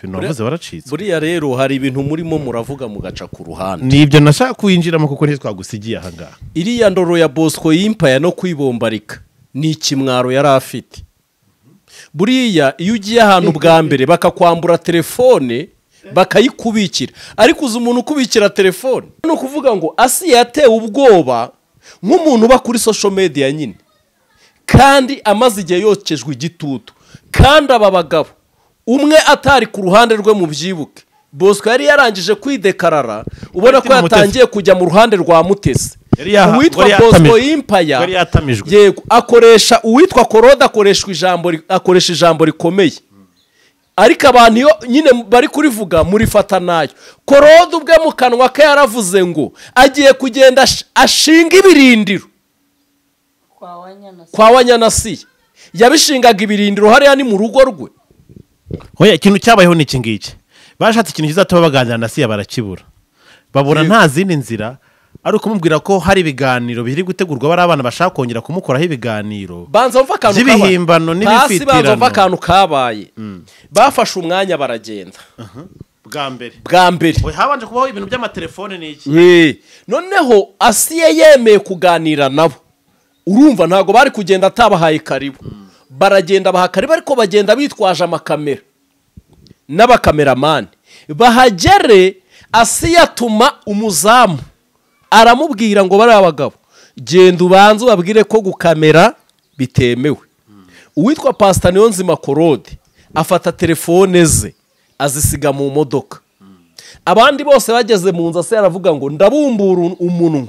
Ibintu wavuze waracitswe. Buriya rero hari ibintu murimo muravuga mugaca ku ruhande. Nibyo nashaka kwinjiramo kuko ntitwagusigiye aha ngaha. Iriya ndoro ya Bosco Yimpaya no kwibombarika ni ikimwaro yari afite. Buriya iyo ugiye ahantu bwa mbere bakakwambura telefone bakayikubikira, ariko uzi umuntu ukubikira telefone, ni ukuvuga ngo Asiya yatewe ubwoba nk'umuntu uba kuri social media nyine, kandi amaze igihe yokejwe igitutu, kandi aba bagabo umwe atari ku ruhande rwe mu byibuke. Bosco yari yarangije kwidekarara, ubona ko yatangiye kujya mu ruhande rwa Mutesi. Uwitwa Bosco Yimpaya yego akoresha uwitwa Koroda akoresha ijambo rikomeye, ariko abantu iyo nyine bari kurivuga murifata nayo. Koroda ubwe mu kanwa ke yaravuze ngo agiye kugenda ashinga ibirindiro kwa Wanyanasiya. Yabishingaga ibirindiro hariya ni mu rugo rwe. Hoya ikintu cyabayeho ni iki ngiki, bashatse ikintu kizatuma baganira na Asiya barakibura, babura nta zindi nzira ari ukumubwira ko hari ibiganiro biri gutegurwa, bari abana bashaka kongera kumukoraho ibiganiro banza mva akantu by'ibihimbano n'ibifitirano. Banza mva akantu kabaye, bafashe umwanya baragenda bwa mbere habanje kubaho ibintu by'amatelefone n'iki. Noneho Asiya yemeye kuganira nabo, urumva ntago bari kugenda atabahaye karibu. Baragenda baha karibu, ariko bagenda bitwaje amakamera n'abakameramani. Bahagere Asiya atuma umuzamu aramubwira ngo bari abagabo, genda ubanze ubabwire ko gukamera bitemewe. Uwitwa Pastor Niyonzima Korode afata telefone ze azisiga mu modoka. Abandi bose bageze mu nzu Asiya aravuga ngo ndabumbura umunwa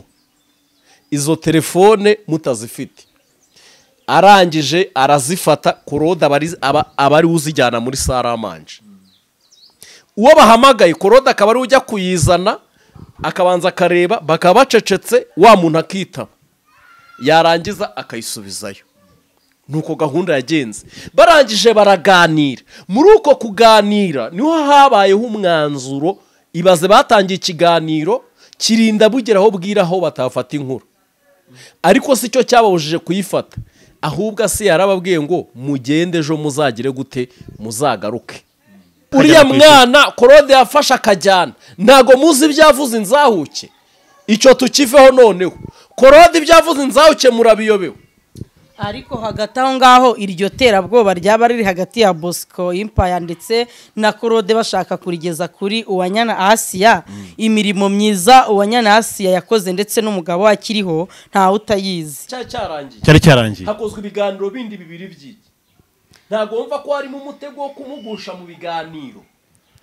izo telefone mutazifite. Arangije arazifata, Korode abari uzijyana muri saramanje. Uwo bahamagaye Korode akaba ari ujya kuyizana, akabanza akareba, bakaba bacecetse, wa muntu akitaba, yarangiza akayisubizayo. Nuko gahunda yagenze. Barangije baraganira. Muri uko kuganira niho habayeho umwanzuro. Ibaze batangiye ikiganiro kirinda bugeraho bwiraho batafata inkuru, ariko si cyo cyababujije kuyifata, ahubwo Asiya yarababwiye ngo mugende ejo muzagire gute, muzagaruke. Uriya mwana Korode yafashe akajyana, ntago muzi ibyavuze inzahuke, icyo tukiveho noneho. Korode ibyavuze inzahuke murabiyobewe. Ariko hagati aho ngaho iryo terabwoba ryaba riri hagati ya Bosco Yimpaya ndetse na Korode bashaka kurigeza kuri Uwanyana Asiya. Imirimo myiza Uwanyana Asiya yakoze ndetse n'umugabo akiriho nta utayizi. Cyari cyarangiye. Hakozwe ibiganiro bindi bibiri byiki. Ntago wumva ko harimo umutego wo kumugusha mu biganiro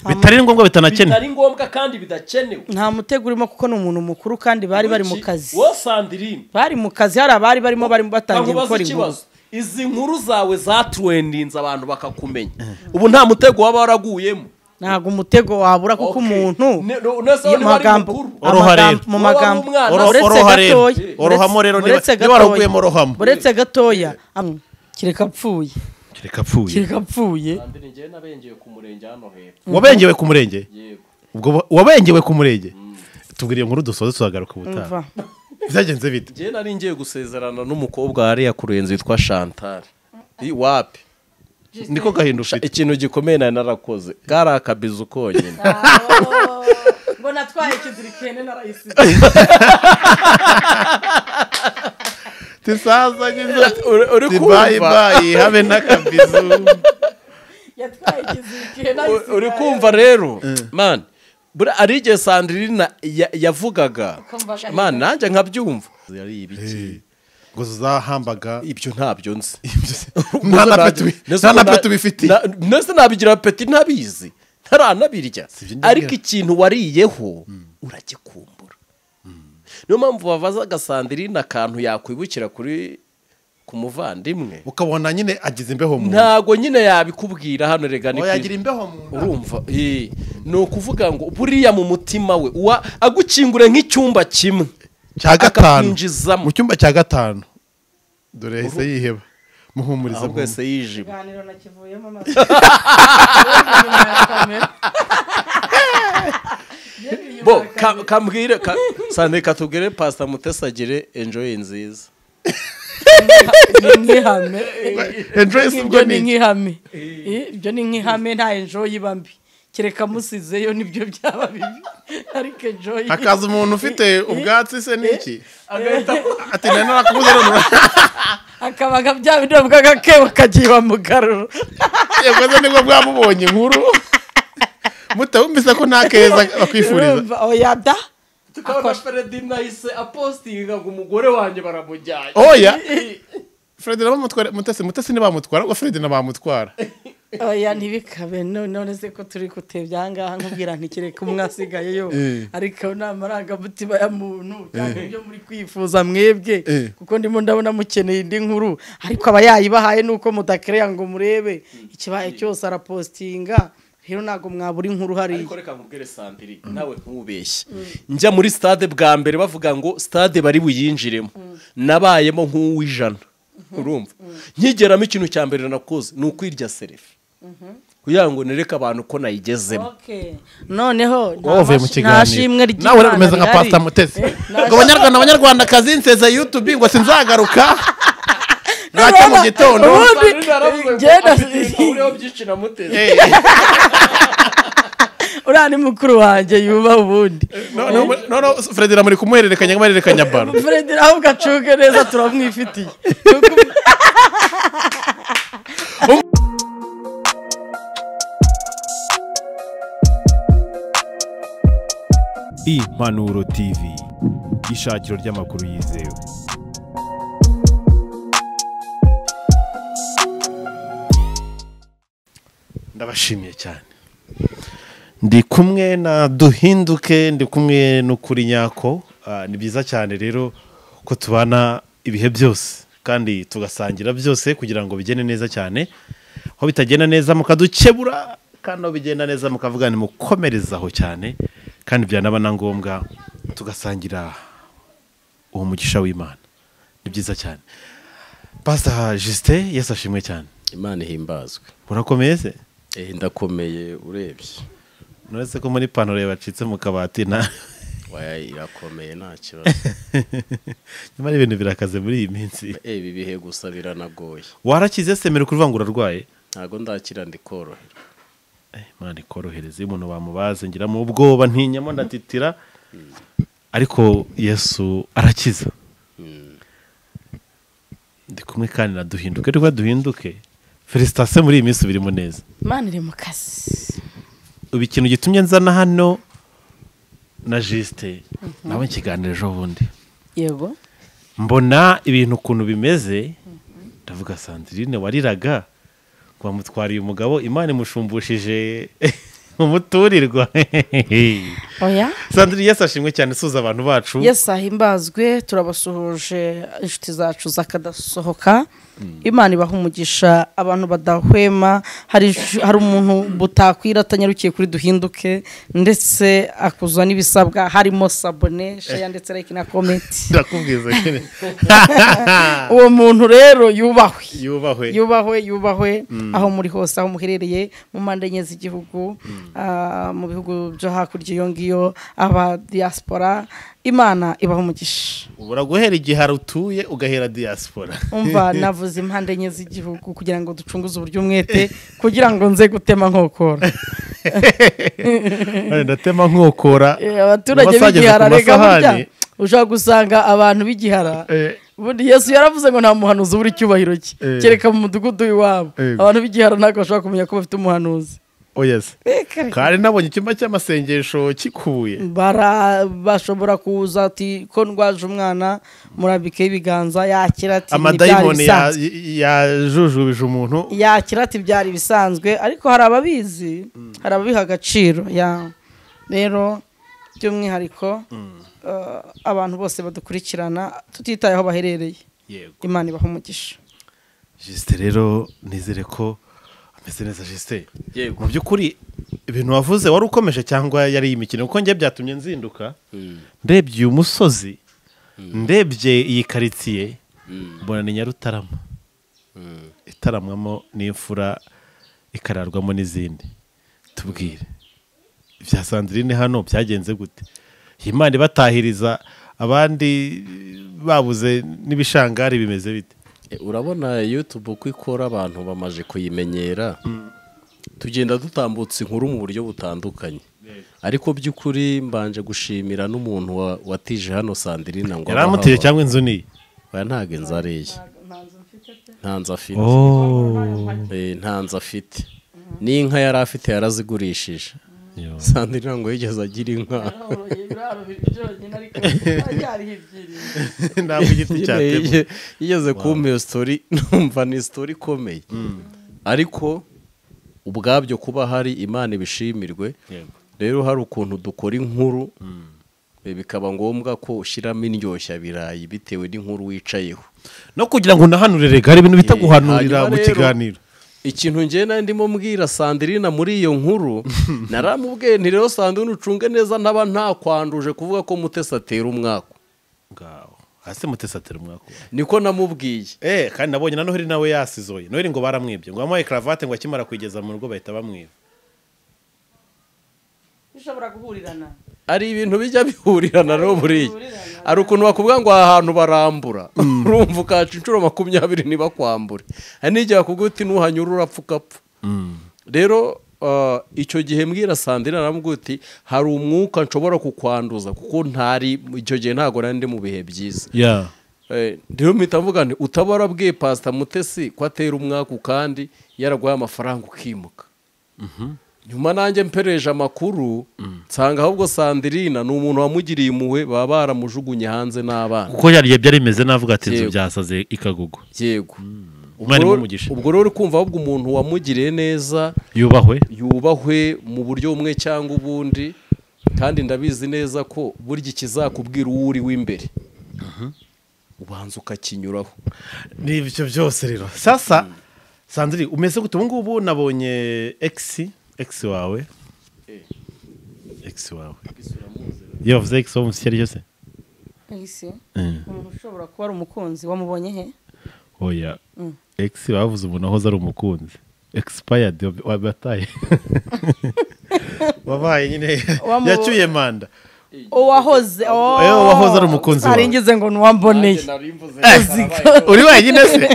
bitari ngombwa, bitanakenewe, bitari ngombwa kandi bidakenewe. Nta mutego urimo kuko ni umuntu mukuru kandi bari bari mu kazi. Wo Sandrine bari mu kazi, hari abari barimo barimo batangiye gukora inkuru. Izi nkuru zawe zatrendinze abantu bakakumenya. Ubu nta mutego waba waraguyemo. Ntago umutego wabura kuko umuntu mu magambo orohamo rero niba waraguyemo rohamo uretse gatoya kireka apfuye. Kireka apfuye. Sandrine ngiye nabengeye ku murenge hano hepfo. Wabengewe ku murenge? Yego. Ubwo wabengewe ku murenge? Tubwiriye inkuru dusoze tuzagaruka ubutaha. Byagenze bite? Ngiye nari ngiye gusezerana n'umukobwa hariya ku Ruyenzi witwa Chantal. Wapi? Niko gahinda ufite. Ikintu gikomeye nari narakoze. Kari akabizu konyine. Ngo natwaye ikizirikene narayisize. Tisaza ngize uri kumva bye habe nakabizu. Yatwaye ikizirikene. Uri kumva rero man, bura arige Sandrine yavugaga man nanjye nkabyumva. Yari ibiki ngo zahambaga ibyo ntabyo nzi. Nta na peti bifite. Nese nabigira peti ntabizi. Ntaranabirya. Ariko ikintu wariyeho uragikumbura. Niyo mpamvu bavazaga Sandrine akantu yakwibukira kuri kumuvandimwe. Ukabona nyine agize imbeho mu. Ntago nyine yabikubwira hano rega ni. Oya agira imbeho mu. Urumva ni ukuvuga ngo buriya mu mutima we agukingure nk'icyumba kimwe cya gatanu. Mu cyumba cya gatanu. Dore yahise yiheba. Muhumuriza ahubwo yahise yijima. Ikiganiro nakivuyemo amaso. Bo kambwire Sandrine katubwire Pastor Mutesi agire enjoy nziza. Ni nk'ihame. Enjoy Ibyo ni nk'ihame. Ibyo ni nk'ihame, nta enjoy iba mbi. Kereka musizeyo nibyo byaba bibi. Ariko Joy hakaza umuntu ufite ubwatsi se niki ati nari narakubuze none akabaga bya bindi bavugaga ke kagiye mugaruro. Yego nibwo bwamubonye inkuru mutawumvise ko nta keza bakwifuriza. Oya da tukabona Freddy nahise apostinga ngo umugore wanjye baramujyanye. Oya Freddy bamutwara Mutesi ntibamutwara ubwo Freddy nabamutwara. Oya ntibikabe none se ko turi kutebya ngaha nkubwira ntikireka umwasigayeyo ariko nta marangamutima ya muntu cyangwa ibyo muri kwifuza mwebwe kuko ndimo ndabona mukeneye indi nkuru ariko aba yayibahaye nuko mudakereya ngo murebe ikibaye cyose arapostinga. Rero ntago mwabura inkuru hari. Ariko reka nkubwire Sandiri nawe ntubeshye. Njya muri stade bwa mbere bavuga ngo stade bari buyinjiremo nabayemo nk'uwijana urumva nkigeramo ikintu cya mbere nakoze ni ukwirya selfie kugira ngo nereke abantu ko nayigezemo. Noneho nta shimwe ry'Imana nawe umeze nka Pastor Mutesi ngo abanyarwanda abanyarwandakazi nseze YouTube ngo sinzagaruka ngacya mu gitondo. Uriya ni mukuru wanjye yuba ubundi. No Freddy muri kumuhererekanya nk'abahererekanya baro. Freddy ahubwo acuke neza turamwifitiye. Impanuro TV, ishakiro ry'amakuru yizewe. Ndabashimiye cyane. Ndi kumwe na Duhinduke, ndi kumwe n'ukuri nyako. Ni byiza cyane rero ko tubana ibihe byose kandi tugasangira byose kugira ngo bigende neza cyane. Aho bitagenda neza mukadukebura, kandi aho bigenda neza mukavuga ni mukomerezaho cyane, kandi byanaba na ngombwa tugasangira uwo mugisha w'Imana. Ni byiza cyane. Pastor Justin, Yesu ashimwe cyane. Imana ihimbazwe. Urakomeye se? Ndakomeye urebye. Nuretse ko muri pantaro yabacitse mu kabati na waya irakomeye nta kibazo. Nyamara ibintu birakaze muri iyi minsi. Ibi bihe gusa biranagoye. Warakize se mere kuvuga ngo urarwaye? Ntago ndakira ndikorohera. Imana ikorohereze umuntu bamubaze ngira mu bwoba ntinyamo ndatitira. Ariko Yesu arakiza. Ndi kumwe kandi na Duhinduke, rwa Duhinduke. Félicitations muri iyi minsi birimo neza. Imana iri mu kazi. Ubu ikintu gitumye nzana hano na Justin nawe nkiganira ejo bundi. Yego. Mbona ibintu ukuntu bimeze ndavuga Sandrine wariraga ngo bamutwariye umugabo Imana imushumbushije umuturirwa. Oya. Sandrine Yesu ashimwe cyane, suza abantu bacu. Yesu ahimbazwe, turabasuhuje inshuti zacu zakadasohoka. Imana ibaha umugisha abantu badahwema. Hari umuntu butakwira atanyarukiye kuri Duhinduke ndetse akuzwa n'ibisabwa harimo sabone, share ndetse like na comment. Ndakubwiza kene. Uwo muntu rero yubahwe. Yubahwe. Yubahwe, yubahwe aho muri hose aho muherereye mu mpande enye z'igihugu, mu bihugu byo hakurya iyo ngiyo aba diaspora. Imana ibaha umugisha. Ubura guhera igihe utuye ugahera diaspora. Umva navuze impande enye z'igihugu kugira ngo ducunguze uburyo umwete kugira ngo nze gutema nkokora. Ndatema nkokora. Abaturage b'igihara rega burya ushobora gusanga abantu b'igihara. Ubundi Yesu yaravuze ngo nta muhanuzi ubura icyubahiro cye kereka mu mudugudu w'iwabo. Abantu b'igihara ntabwo bashobora kumenya ko bafite umuhanuzi. Oh yes. Kandi nabonye icyumba cy'amasengesho kikuye. Bashobora kuza ati ko ndwaje umwana murabike ibiganza yakira ati amadayimoni yajujubije umuntu yakira ati byari bisanzwe, ariko hari ababizi, hari ababiha agaciro ya. Rero by'umwihariko abantu bose badukurikirana tutitaye aho baherereye. Imana ibaha umugisha. Justin rero nizere ko ameze neza. Justin, mu by'ukuri ibintu wavuze wari ukomeje cyangwa yari imikino? Kuko njye byatumye nzinduka ndebye uyu musozi, ndebye iyi quartier mbona ni Nyarutarama itaramwamo n'imfura ikararwamo n'izindi. Tubwire ibya Sandrine hano byagenze gute? Imana ibatahiriza abandi babuze n'ibishangari bimeze bite? Urabona YouTube uko ikora abantu bamaje kuyimenyera. Tugenda dutambutse inkuru mu buryo butandukanye, ariko by'ukuri mbanje gushimira n'umuntu watije hano Sandrine ngo yaramutije cyangwa inzu ni oya ntago inzu ariye, nta nzu afite, nta nzu afite, n'inka yari afite yarazigurishije. Sandrine ngo yigeze agira inka yigeze kumpa iyo story, numva ni story ikomeye, ariko ubwabyo kuba hari Imana ibishimirwe. Rero hari ukuntu dukora inkuru bikaba ngombwa ko ushyiramo indyoshya birayi bitewe n'inkuru wicayeho, no kugira ngo unahanurire hari ibintu bitaguhanurira mu kiganiro. Ikintu ngiye ndimo mbwira Sandrine muri iyo nkuru, naramubwiye nti rero Sandrine ucunge neza ntaba ntakwanduje kuvuga ko Mutesi atera umwako. Ngaho hasi Mutesi atera umwako niko namubwiye. Kandi nabonye na Noheli nawe yasizoye. Noheli ngo baramwibye, ngo bamuhaye cravate ngo akimara kuyigeza mu rugo bahita bamwiba. Bishobora guhurirana, ari ibintu bijya bihurirana rero buriya. Ari ukuntu bakubwira ngo aha hantu barambura, urumva ukaca inshuro 20 ntibakwambure, hari n'igihe bakubwira uti nuhanyura urapfa ukapfa. Rero icyo gihe mbwira Sandrine aramubwira uti hari umwuka nshobora kukwanduza kuko ntari icyo gihe ntago nari ndi mu bihe byiza. Rero mpita mvuga nti utaba warabwiye Pastor Mutesi ko atera umwaku kandi yaraguhaye amafaranga ukimuka. Nyuma nanjye mpereje amakuru nsanga ahubwo Sandrine ni umuntu wamugiriye impuhwe, baba baramujugunye hanze n'abana kuko yari byari bimeze navuga ati inzu byasaze ikagugwa. Yego, ubwo rero kumva ahubwo umuntu wamugiriye neza yubahwe mu buryo bumwe cyangwa ubundi, kandi ndabizi neza ko burya ikizakubwira uwo uri w'imbere ubanza ukakinyuraho. Ni ibyo byose rero. Sasa Sandrine umeze gute ubu ngubu? Nabonye ex wawe, ex wawe iyo bavuze ex wo mushyari yose, ex umuntu ushobora kuba ari umukunzi wamubonye he? Oya, ex bavuze umuntu ahoze ari umukunzi, expired wabataye wabaye nyine yacyuye manda, uwahoze wahoze ari umukunzi wawe. Aringize ngo nuwamboneye uri wenyine se?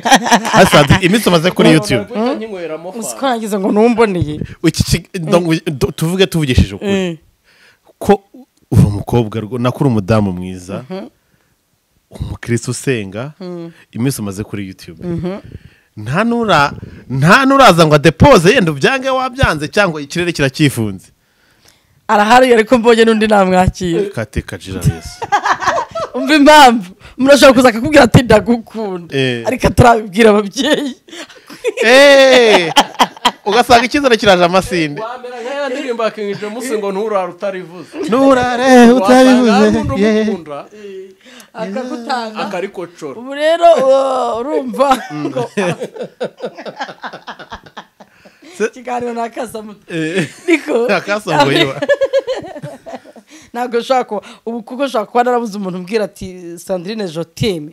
Asante iminsi umaze kuri YouTube usiko nagize ngo nuwamboneye. Tuvuge tuvugishije ukuri ko uri umukobwa nakuri umudamu mwiza, umukristo usenga, iminsi umaze kuri YouTube nta nuraza ngo adepose yenda ubyange wabyanze cyangwa ikirere kiracyifunze. Arahari ariko mbonye n'undi namwakira. Kateka jira Yesu. Umva impamvu murashobora kuza akakubwira ati ndagukunda ariko atarabibwira ababyeyi. Ugasanga icyizere kiraje amasinde. Wamera nk'aya ndirimbo King James ngo nturare utarivuze. Nturare utarivuze. Akagutanga akarikocora. Ubu rero urumva ngo ikiganiro nakasamutwe niko nakasambuye. Ntabwo ushaka ubu kuko ushaka kuba narabuze umuntu umbwira ati Sandrine je t'aime.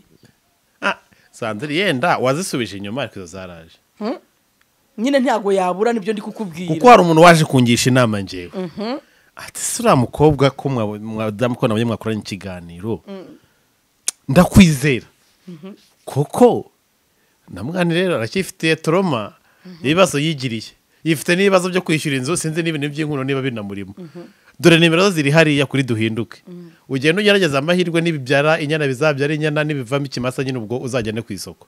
Sandrine yenda wazisubije inyuma ariko zaraje nyine ntago yabura, nibyo ndi kukubwira kuko hari umuntu waje kungisha inama njewe ati sura mukobwa ko mwadamu ko nabonye mwakoranye ikiganiro ndakwizera koko namwana rero aracyifitiye trauma ibibazo yigiriye, yifite n'ibibazo byo kwishyura inzu, sinzi n'ibintu by'inkuno niba binamurimo. Dore nimero ziri hariya kuri duhinduke, ugenda ugerageza amahirwe nibibyara inyana bizabyara inyana, nibivamo ikimasa nyine ubwo uzagende ku isoko.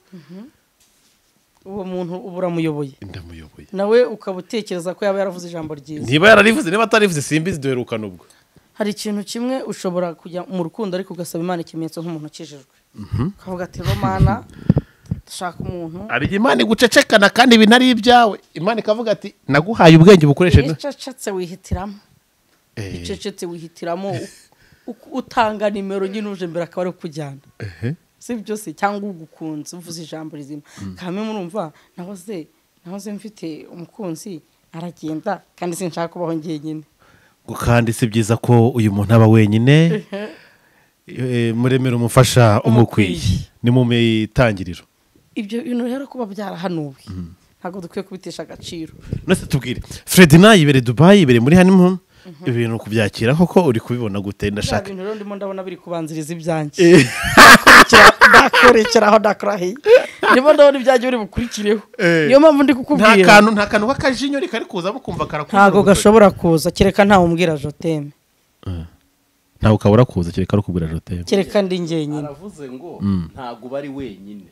Uwo muntu ubura muyoboye, ndamuyoboye nawe ukaba utekereza ko yaba yaravuze ijambo ryiza. Niba yararivuze niba atarivuze simbizi, duherukana ubwo. Hari ikintu kimwe ushobora kujya mu rukundo ariko ugasaba Imana ikimenyetso nk'umuntu ukijijwe, ukavuga ati Romana shaka umuntu. Ari Imana igucecekana kandi ibintu ari ibyawe. Imana ikavuga ati naguhaye ubwenge bukoreshe. Icecetse wihitiramo, icecetse wihitiramo, utanga nimero nyine uje mbere akaba ari kujyana, si byose cyangwa ugukunze uvuze ijambo rizima. Kame murumva nahoze mfite umukunzi aragenda kandi sinshaka kubaho njyenyine. Kandi si byiza ko uyu muntu aba wenyine, muremera umufasha umukwiye, ni mu mitangiriro. Ibyo bintu rero kuba byarahanuwe ntabwo dukwiye kubitesha agaciro. Nose tubwire Fredina yibere Dubai, yibere muri honeymoon, ibintu kubyakira koko uri kubibona gute? Ndashaka ibintu rero ndimo ndabona biri kubanziriza ibyanjye. Ndakurekera aho ndakurahiye. Ndimo ndabona ibyanjye biri bukurikireho. Niyo mpamvu ndi kukubwira. Nta kantu k'akajinyo kari kuza mukumva karakura. Ntago gashobora kuza kereka ntawe umbwira joteme. Ntawe ukabura kuza kereka ari ukubwira joteme. Kereka ndi njyenyine. Aravuze ngo ntago bari wenyine.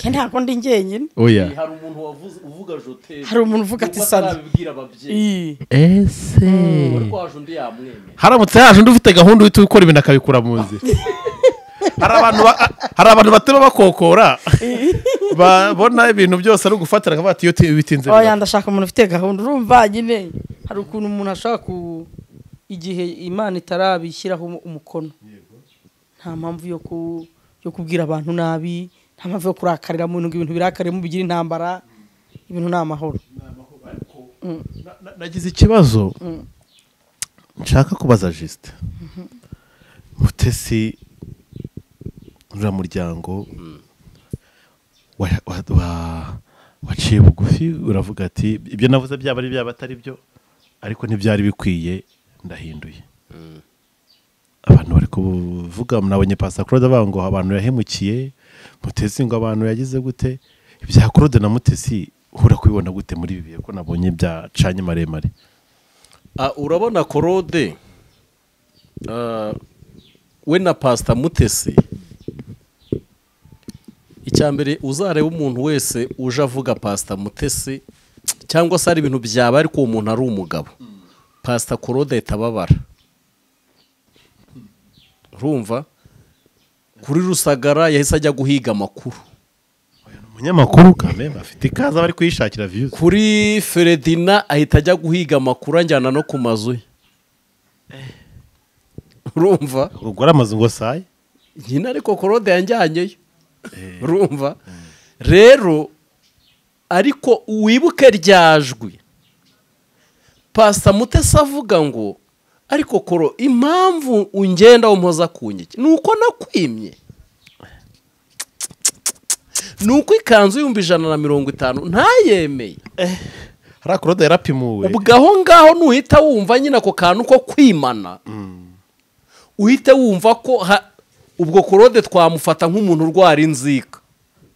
Ntabwo ndi njyenyine. Oya. Hari umuntu wavuze uvuga joteme. Hari umuntu uvuga ati sana. Abibwira ababyeyi. Ese. Ariko haje undi yamwemera. Haramutse haje undi ufite gahunda uhita ukora ibintu akabikura mu nzira. Hari abantu batema bakokora. Babona ibintu byose ari ugufatira akavuga ati iyo bitinze. Oya ndashaka umuntu ufite gahunda urumva nyine. Hari ukuntu umuntu ashaka ku igihe Imana itarabishyiraho umukono. Nta mpamvu yo kubwira abantu nabi. Nta mpamvu yo kurakarira umuntu ngo ibintu birakarire mu bigira intambara, ibintu ni amahoro. Nagize ikibazo nshaka kubaza Justin. Mutesi uriya muryango waciye bugufi uravuga ati ibyo navuze byaba ari byaba atari byo ariko ntibyari bikwiye ndahinduye. Abantu bari kuvuga nabonye Pastor Claude avuga ngo abantu yahemukiye Mutesi ngo abantu yagize gute ibya Claude na Mutesi uhura kubibona gute muri ibi bihe ko nabonye byacanye maremare. Urabona Claude we na Pastor Mutesi icyambere uzareba umuntu wese uje avuga Pastor Mutesi cyangwa se ari ibintu byaba ariko uwo muntu ari umugabo Pastor Claude itababara. Urumva kuri Rusagara yahise ajya guhiga amakuru. Umunyamakuru kamemba afite ikaza bari kuyishakira views. Kuri Feredina ahita ajya guhiga amakuru anjyana no ku mazu ye. Urumva ugura amazu ngo saye nyina ariko Claude yanjyanyeyo. Urumva rero ariko wibuke ryajwi Pastor Mutesi avuga ngo ariko koro impamvu ungenda umpoza kunyiki nuko nakwimye nuko ikanzu 150 ntayemeye. Hari Claude yarapimuwe ubwo ngaho nuhita wumva nyina ko kantu ko kwimana uhite wumva ko ubwo Claude twamufata nk'umuntu urwara inzika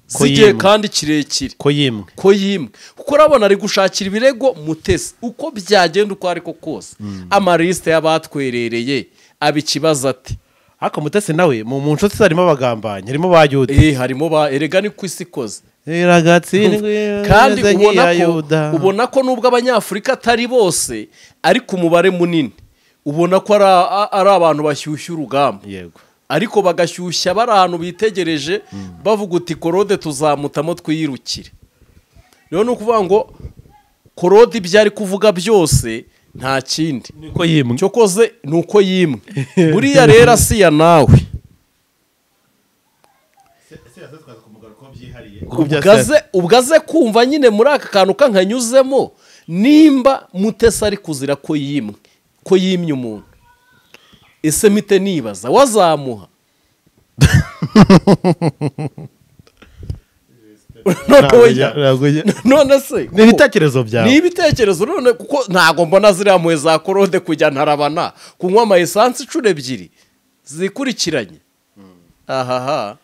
sigiye kandi kirekire ko yimwe kuko urabona ari gushakira ibirego Mutesi uko byagenda uko ariko kose amaliste y'abatwerereye abikibaza ati ariko Mutesi nawe mu nshuti harimo abagambanye harimo ba Yuda harimo ba erega ni ku isi koze kandi ubona ko nubwo abanyafurika atari bose ariko umubare munini ubona ko ari abantu bashyushya urugamba. Yego. Ariko bagashyushya bari ahantu bitegereje bavuga uti Claude tuzamutamo twiyirukire. Rero ni ukuvuga ngo Claude ibyo ari kuvuga byose nta kindi niko yimwe cyokoze nuko yimwe. Buriya rero Asiya nawe ubwaze kumva nyine muri aka kantu kankanyuzemo nimba Mutesi ari kuzira ko yimwe ko yimye umuntu ese mite nibaza wazamuha. None se ni ibitekerezo byawe ni ibitekerezo none kuko ntago mbona ziriya mpuhwe za Claude kujya ntarabana kunywa ama essence inshuro ebyiri zikurikiranye. Ahaha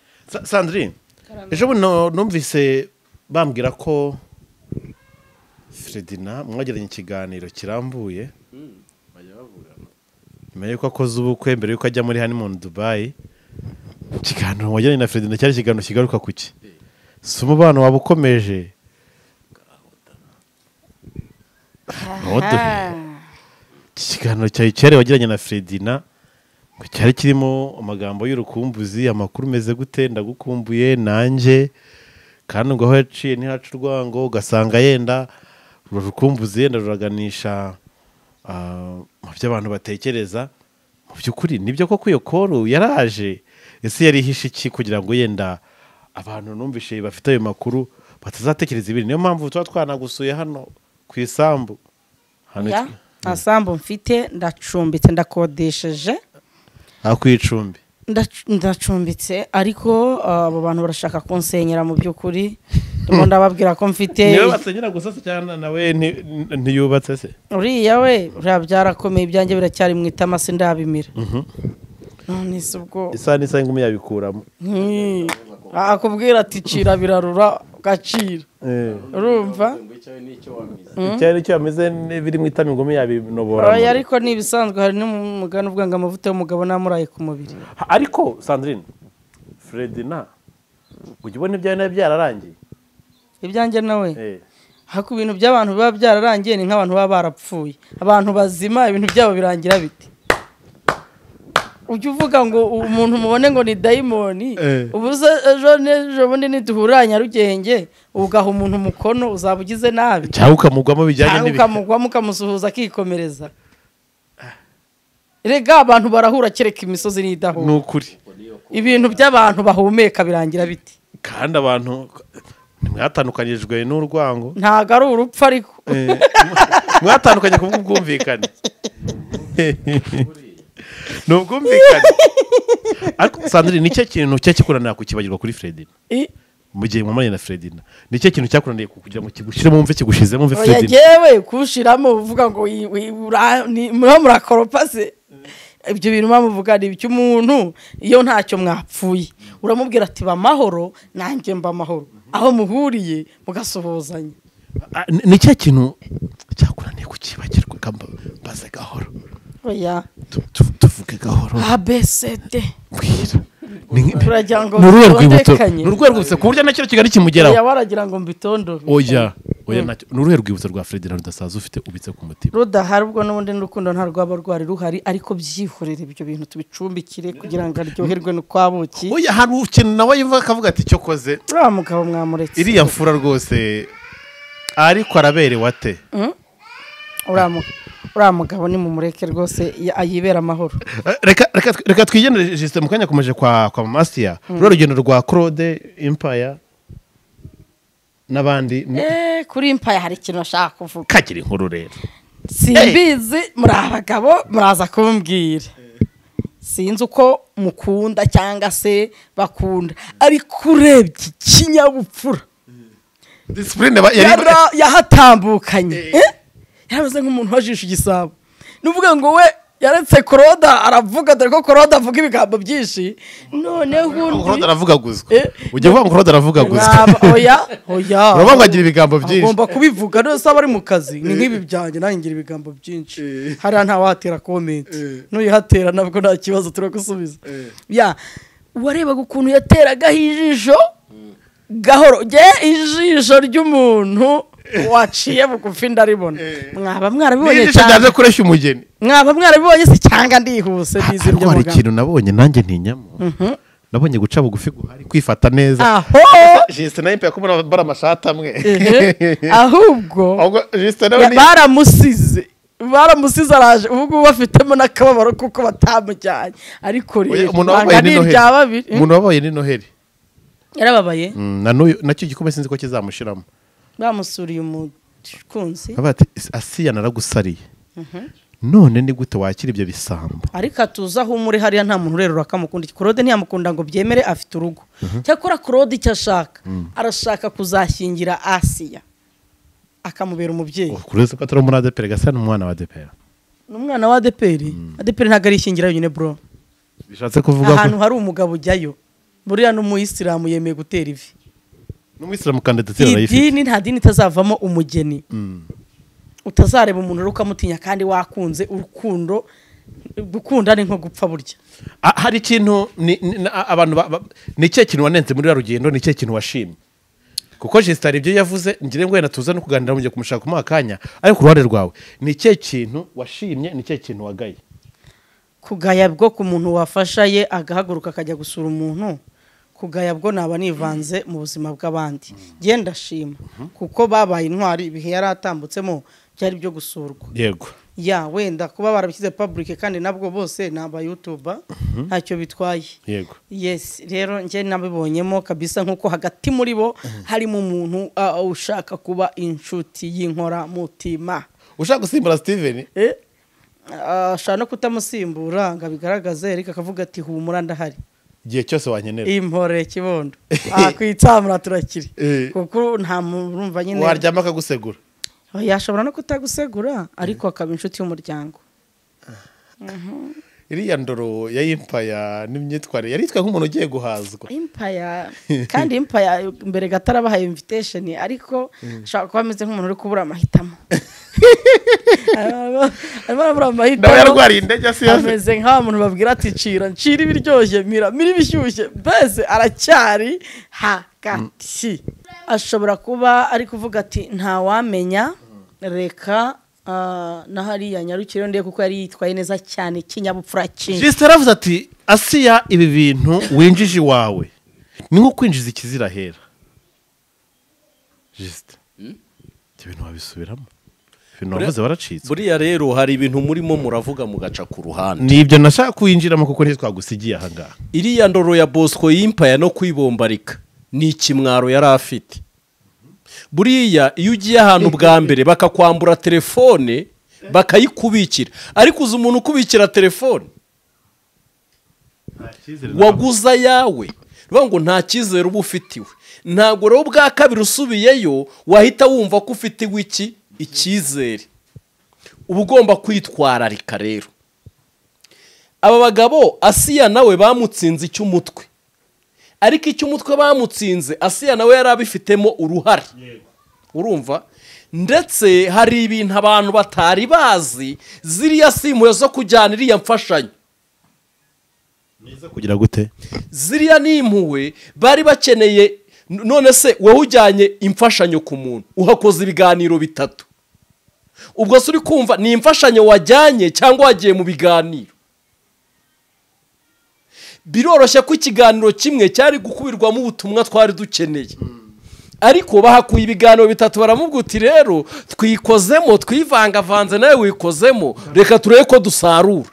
Sandrine ejo buno numvise bambwira ko Fredina mwagiranye ikiganiro kirambuye nyuma yuko akoze ubukwe mbere yuko ajya muri honeymoon Dubai. Ikiganiro mwagiranye na Fredina cyari ikiganiro kigaruka kuki? Si umubano waba ukomeje. Ikiganiro cyari cyari wagiranye na Fredina ngo cyari kirimo amagambo y'urukumbuzi amakuru meze gute ndagukumbuye nanjye kandi ngo aho yaciye ntihaca urwango ugasanga yenda urukumbuzi yenda ruraganisha mu byo abantu batekereza. Mu by'ukuri nibyo koko iyo koru yaraje ese yari ihishe iki kugira ngo yenda abantu numvishe bafite ayo makuru batazatekereza ibindi. Niyo mpamvu tuba twanagusuye hano ku isambu hano nta sambu mfite ndacumbitse ndakodesheje ku icumbi ndacumbitse ariko abo bantu barashaka kunsenyera mu by'ukuri ndimo ndababwira ko mfite niwe basenyera gusa se cyane nawe ntiyubatse se uriya we uriya byarakomeye ibyanjye biracyari mu itama se ndabimira. None se ubwo Isaha n'isaha ingumi yabikuramo. Akubwira ati cira birarura ugacira. Urumva? Icyayi nicyo yamize biri mu itama ingumi yabinobora. Oya ariko ni ibisanzwe, hari n'umugani uvuga ngo amavuta y'umugabo namuraye ku mubiri. Ariko Sandrine, Fredina ujya ubona ibyawe nawe byararangiye? Ibyanjye nawe? Hako ibintu by'abantu biba byararangiye ni nk'abantu baba barapfuye. Abantu bazima ibintu byabo birangira bite? Ujya uvuga ngo umuntu mubone ngo ni dayimoni, ubuze ejo n'ejo bundi niduhura Nyarugenge ugaha umuntu umukono uzaba ugize nabi. Cyangwa ukamugwamo bijyanye n'ibi. Cyangwa ukamugwamo ukamusuhuza akikomereza. Erega abantu barahura kereka imisozi n'idahura. Ni ukuri. Ibintu by'abantu bahumeka birangira biti. Kandi abantu mwatandukanyijwe n'urwango. Ntago ari urupfu ariko. Mwatandukanye ku bwumvikane. Nubwumvikane. Ariko Sandrine, nicyo kintu cyakuranira kukibagirwa kuri Fredina? Mu gihe mwamanye na Fredina, nicyo kintu cyakuraniriye kugira ngo kigushiremo mve kigushizemo mve Fredina? Oya jewe kushiramo uvuga ngo muriho murakoropa se. Ibyo bintu bamuvuga ni iby'umuntu iyo ntacyo mwapfuye. Uramubwira ati ba mahoro nanjye mba mahoro. Aho muhuriye mugasuhuzanya. Nicyo kintu cyakuraniriye kukibagirwa mbaze gahoro. Oya. Tuvuge gahoro. ABCD. Mbwira. Turagira ngo Ni uruhe rwibutso ku buryo nacyo kigali kimugeraho. Oya waragira ngo mbitondo. Oya, oya nacyo. Ni uruhe rwibutso rwa Fredina rudasaza ufite ubitse ku mutima? Rudahari ubwo n'ubundi n'urukundo nta rwaba rwari ruhari, ariko byihorere ibyo bintu tubicumbikire kugira ngo aryoherwe n'ukwabuki. Oya hari ukintu nawe yumva akavuga ati cyo koze. Uriya mugabo mwamuretse. Iriya mfura rwose ariko araberewe ate? Uriya mugabo ni mumureke rwose ayibera amahoro. Reka twigendere Justin mu kanya komeje kwa Mama Asiya. Rero rugendo rwa Claude Empire n'abandi. Kuri Empire hari ikintu ashaka kuvuga. Kagira inkuru rero. Simbizi muri abagabo muraza kumbwira. Sinzi uko mukunda cyangwa se bakunda, ariko urebye ikinyabupfura discipline yahatambukanye. Yarabaze nk'umuntu wajisha igisabo. Nuvuga ngo we yaretse Claude aravuga, dore ko Claude avuga ibigambo byinshi. Noneho undi Claude aravugaguzwa. Ujye uvuga ngo Claude aravugaguzwa. Oya, oya. Uravuga ngo agira ibigambo byinshi. Agomba kubivuga nose aba ari mu kazi. Ni nk'ibi byanjye nanjye ngira ibigambo byinshi. Hariya nta wahatera comment. Nuyihatera nabwo nta kibazo turagusubiza. Ya, warebaga ukuntu yateragaho ijisho gahoro. Je ijisho ry'umuntu waciye bugufi ndaribona. Mwaba mwarabibonye cyane. Nije kureshya umugeni. Mwaba mwarabibonye se cyangwa ndihuse bize ibyo mugabo. Hari ikintu nabonye nanjye ntinyamo. Nabonye guca bugufi guhari kwifata neza. Aho Justin nawe yakumura bara amashati amwe. Ahubwo Justin nawe baramusize. Baramusize araje ubu bafitemo nakababaro kuko batamujyanye. Ariko rero umuntu wabaye ni Noheli. Yarababaye. Nacyo gikombe sinzi ko kizamushiramo. Bamusuriye umukunzi. Abati Asiya naragusariye. None ni gute wakira ibyo bisambo? Ariko atuza aho muri hariya nta muntu rero akamukunda. Claude ntiyamukunda ngo byemere afite urugo. Cyakora Claude icyo ashaka, arashaka kuzashyingira Asiya. Akamubera umubyeyi. Kureze ko atari muri ADPR gasa n'umwana wa ADPR. N'umwana wa ADPR? ADPR ntago ari ishyingira yonyine bro. Bishatse kuvuga ko ahantu hari umugabo ujyayo. Buriya n'umuyisilamu yemeye gutera ivi. N'umuyisilamu kandidatire arayifite. Idini nta dini itazavamo umugeni. Utazareba umuntu rero ukamutinya kandi wakunze urukundo, gukunda ni nko gupfa burya. Hari ikintu abantu ni cye kintu wanenze muri rugendo, ni cye kintu washimye. Kuko Justin ibyo yavuze ngire ngo wenda tuza no kuganira mu gihe kumushaka kumuha akanya, ariko ku ruhande rwawe ni cye kintu washimye, ni cye kintu wagaye? Kugaya bwo ku muntu wafasha ye agahaguruka akajya gusura umuntu. Kugaya bwo naba nivanze mu buzima bw'abandi. Genda shima kuko babaye intwari ibihe yaratambutsemo byari byo gusurwa. Yego. Ya wenda kuba barabishyize public kandi nabwo bose naba YouTuber ntacyo bitwaye. Yego. Yes, rero nje nabibonyemo kabisa nkuko hagati muri bo harimo umuntu ushaka kuba inshuti y'inkora mutima. Ushaka gusimbura Steven? Ashaka no kutamusimbura ngo abigaragaze, ariko akavuga ati humura ndahari. Igihe cyose wankenera. Impore kibondo. Kwitsamura turakiri. Kuko nta murumva nyine. Waryama akagusegura. Yashobora no kutagusegura ariko akaba inshuti y'umuryango. Iriya ndoro ya Empire n'imyitwarire yari yitwaye nk'umuntu ugiye guhazwa. Empire kandi Empire mbere gatarabahaye invitation, ariko ashobora kuba ameze nk'umuntu uri kubura amahitamo. Arimo arabura amahitamo. Nawe yarwariye indege asi ameze nk'aho umuntu babwira ati cira ncira ibiryoshye mira mira ibishyushye, mbese aracyari hagati. Ashobora kuba ari kuvuga ati ntawamenya, reka na hariya nyarukire ndiye, kuko yari yitwaye neza cyane kinyabupfura cyinshi. Justin yaravuze ati Asiya ibi bintu winjije iwawe ni nko kwinjiza ikizira hera. Justin ibyo bintu wabisubiramo, ibintu wavuze baracitse. Buriya rero hari ibintu murimo muravuga mugaca ku ruhande. Nibyo nashaka kuyinjiramo kuko ntitwagusigiye aha ngaha. Iriya ndoro ya Bosco Empire no kwibombarika ni ikimwaro yari afite. Buriya iyo ugiye ahantu bwa mbere bakakwambura telefone bakayikubikira, ariko uzi umuntu ukubikira telefone waguza yawe bivuga ngo nta cyizere uba ufitiwe. Ntabwo rero bwa kabiri usubiyeyo wahita wumva ko ufitiwe iki icyizere. Uba ugomba kwitwararika rero. Aba bagabo Asiya nawe bamutsinze icy'umutwe, ariko icy'umutwe bamutsinze Asiya nawe yari abifitemo uruhare. Urumva? Ndetse hari ibintu abantu batari bazi, ziriya simu zo kujyana iriya mfashanyo kugira gute, ziriya ni impuhwe bari bakeneye. None se wowe ujyanye imfashanyo ku muntu uhakoze ibiganiro bitatu, ubwo se uri kumva ni imfashanyo wajyanye cyangwa wagiye mu biganiro? Biroroshye ko ikiganiro kimwe cyari gukubirwamo ubutumwa twari dukeneye, ariko bahakuye ibiganiro bitatu baramubwira uti rero twikozemo twivangavanze nawe wikozemo, reka turebe ko dusarura.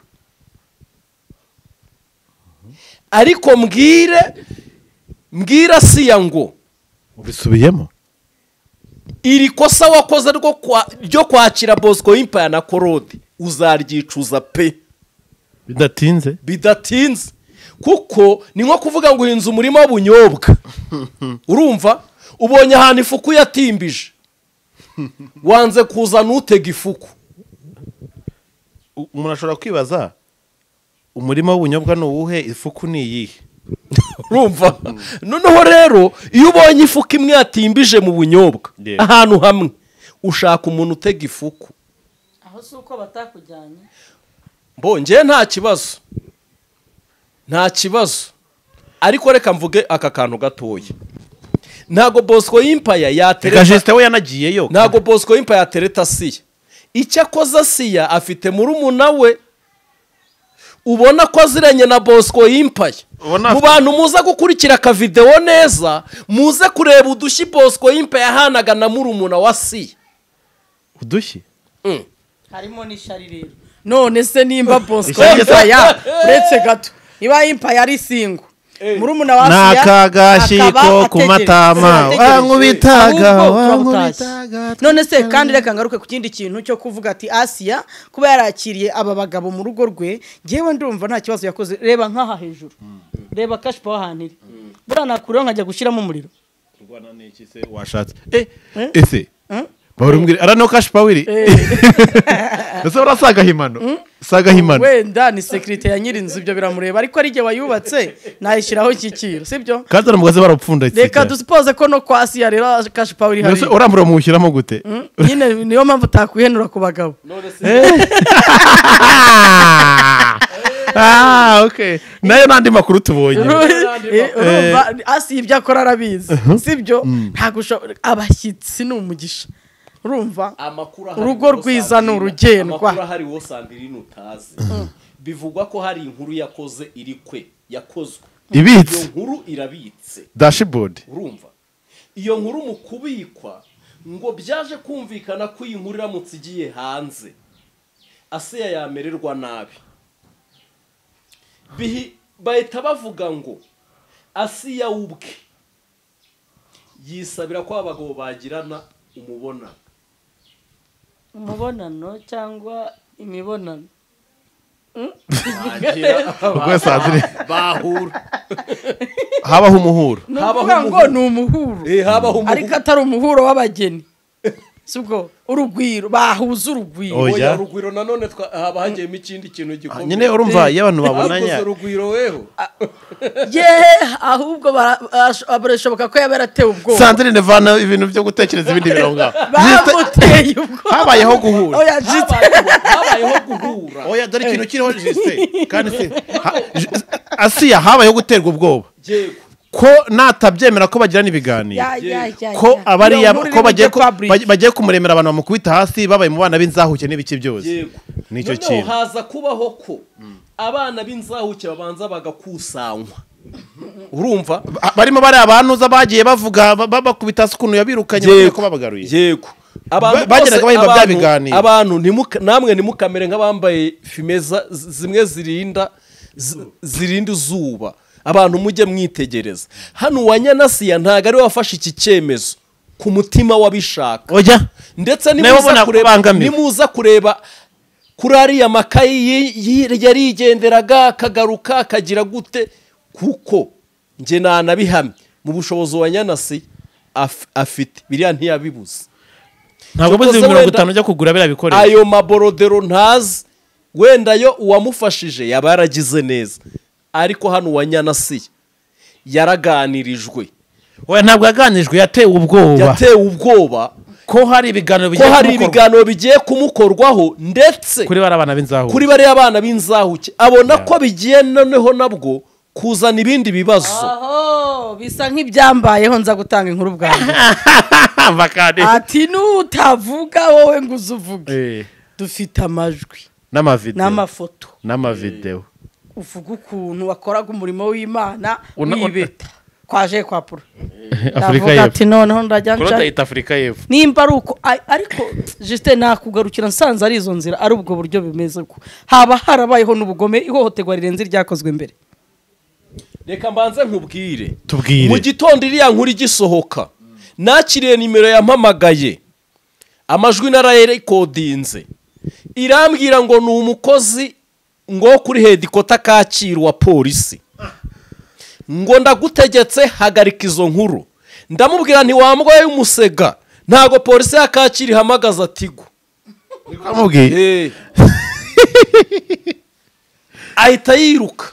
Ariko mbwira Asiya ngo ubisubiyemo iri kosa wakoze ryo kwakira Bosco Empire na Korode uzaryicuza pe, bidatinze bidatinze. Kuko ni nko kuvuga ngo uhinze umurima w'ubunyobwa, urumva ubonye ahantu ifuku yatimbije, wanze kuzana utega ifuku. Umuntu ashobora kwibaza umurima w'ubunyobwa ni uwuhe, ifuku ni iyihe? Urumva? Noneho rero iyo ubonye ifuku imwe yatimbije mu bunyobwa ahantu hamwe, ushaka umuntu utega ifuku. Aho si uko batakujyanye? Mbongeye nta kibazo, nta kibazo. Ariko reka mvuge aka kantu gatoya. Ntago Bosco Empire yatereta Justin we yanagiyeyo. Ntago Bosco Empire yatereta Asiya. Icyo akoze Asiya afite murumuna we ubona ko aziranye na Bosco Empire. Mu bantu muza gukurikira aka video neza, muze kureba udushyi Bosco Empire yahanaga na murumuna wa Asiya. Udushyi? Harimo n'ishari rero. None se nimba Bosco Empire uretse gato iba Empire ari singo, murumuna wa Asiya nakagashiko ku matama wankubitaga wankubitaga. None se kandi reka ngaruke ku kindi kintu cyo kuvuga ati Asiya kuba yarakiriye aba bagabo mu rugo rwe, ngewe ndumva nta kibazo yakoze. Reba nkaha hejuru, reba cash power ahantu iri, buriya nakuraho nkajya gushyiramo umuriro. Urwana n'iki se washatse? Ese barumbwira ara no cash power iri ese urasaga himano saga himano wenda ni security ya nyirinzu, ibyo biramureba, ariko ari jye wayubatse nayishiraho ikikiro, sibyo? Kandi aramugaze barapfunditse. Reka dusuppose ko no kwa Asiya rero cash power iri hari. Nose urambura muwushyiramo gute? Nyine niyo mpamvu utakwihenura ku bagabo. Okay, nayo nandi makuru tubonye. Urumva Asiya ibyo akora arabizi, sibyo? Ntago abashyitsi ni umugisha. Urumva urugo rwiza ni urugendwa. Amakuru ahari wo Sandrine utazi, bivugwa ko hari inkuru yakoze iri kwe yakozwe ibitse, iyo nkuru irabitse dashboard. Urumva iyo nkuru mu kubikwa ngo byaje kumvikana ko iyi nkuru iramutse igiye hanze Asiya yamererwa nabi. Bahita bavuga ngo Asiya ubwe yisabira ko abagabo bagirana umubonano umubonano cyangwa imibonano bahura habaho umuhuro, habaho ngo ni umuhuro, ariko atari umuhuro w'abageni. Sibwo urugwiro bahuza urugwiro. Oya urugwiro nanone haba hagiyemo ikindi kintu gikomeye. Nyine urumva iyo abantu babonanya urugwiro weho. Ye ahubwo barashoboka ko yaberatewe ubwoba. Sandrine vana ibintu byo gutekereza ibindi bironga. Bamuteye ubwoba. Habayeho guhura. Oya jite. Habayeho guhura. Oya dore ikintu kiriho jiste. Kandi se Asiya habayeho guterwa ubwoba. Yego. Ko natabyemera ko bagirana ibiganiro ko abari ko bagiye kumuremera abantu bamukubita hasi babaye mu bana b'inzahuke n'ibiki byose nicyo kintu haza kubaho ko abana b'inzahuke babanza bagakusanywa urumva barimo bari abantuza bagiye bavuga bakubita hasi ukuntu yabirukanye ko babagaruye yego abantu bageraga bahimba bya biganiro abantu namwe ntimukamere nk'abambaye fime zimwe zirinda izuba abantu mujye mwitegereza hano Uwanyanasiya ntago ari wafashe iki cyemezo ku mutima wabishaka oya ndetse nimuza kureba kuri ariya makayi yarigenderaga akagaruka akagira gute kuko njye nanabihamye mu bushobozi Uwanyanasiya afite biriya ntiyabibuze ntabwo buzi 50 ujya kugura biriya bikoresho ayo maborodero ntazi wenda yo uwamufashije yaba yaragize neza ariko hano Uwanyanasiya yaraganirijwe oya ntabwo yaganirijwe yatewe ubwoba ko hari ibiganiro bigiye kumukorwaho ndetse kuri bari abana b'inzahuke kuri bari abana b'inzahuke abona ko bigiye noneho nabwo kuzana ibindi bibazo aho bisa nk'ibyambayeho nza gutanga inkuru bwanjye ati nutavuga wowe ngo uzuvuge dufite amajwi n'amafoto n'amavideo uvuga ukuntu wakoraga umurimo w'Imana wibeta kwaje kwa pura Afrika y'Epfo ati noneho ndajya nca Kurota Afrika y'Epfo nimba ari uko ariko juste nakugarukira nsanze ari izo nzira ari ubwo buryo bimeze ko haba harabayeho n'ubugome ihohoterwa rirenze ryakozwe mbere reka mbanze nkubwire tubwire mu gitondo iriya nkuru igisohoka nakiriye nimero yampamagaye amajwi narayerekodinze irambwira ngo ni umukozi ngo kuri hedikota Kacyiru wa polisi ngo ndagutegetse hagarika izo nkuru ndamubwira ntiwambwaye umusega ntago polisi ya Kacyiru ihamagaza Tigo amubwiye ahita yiruka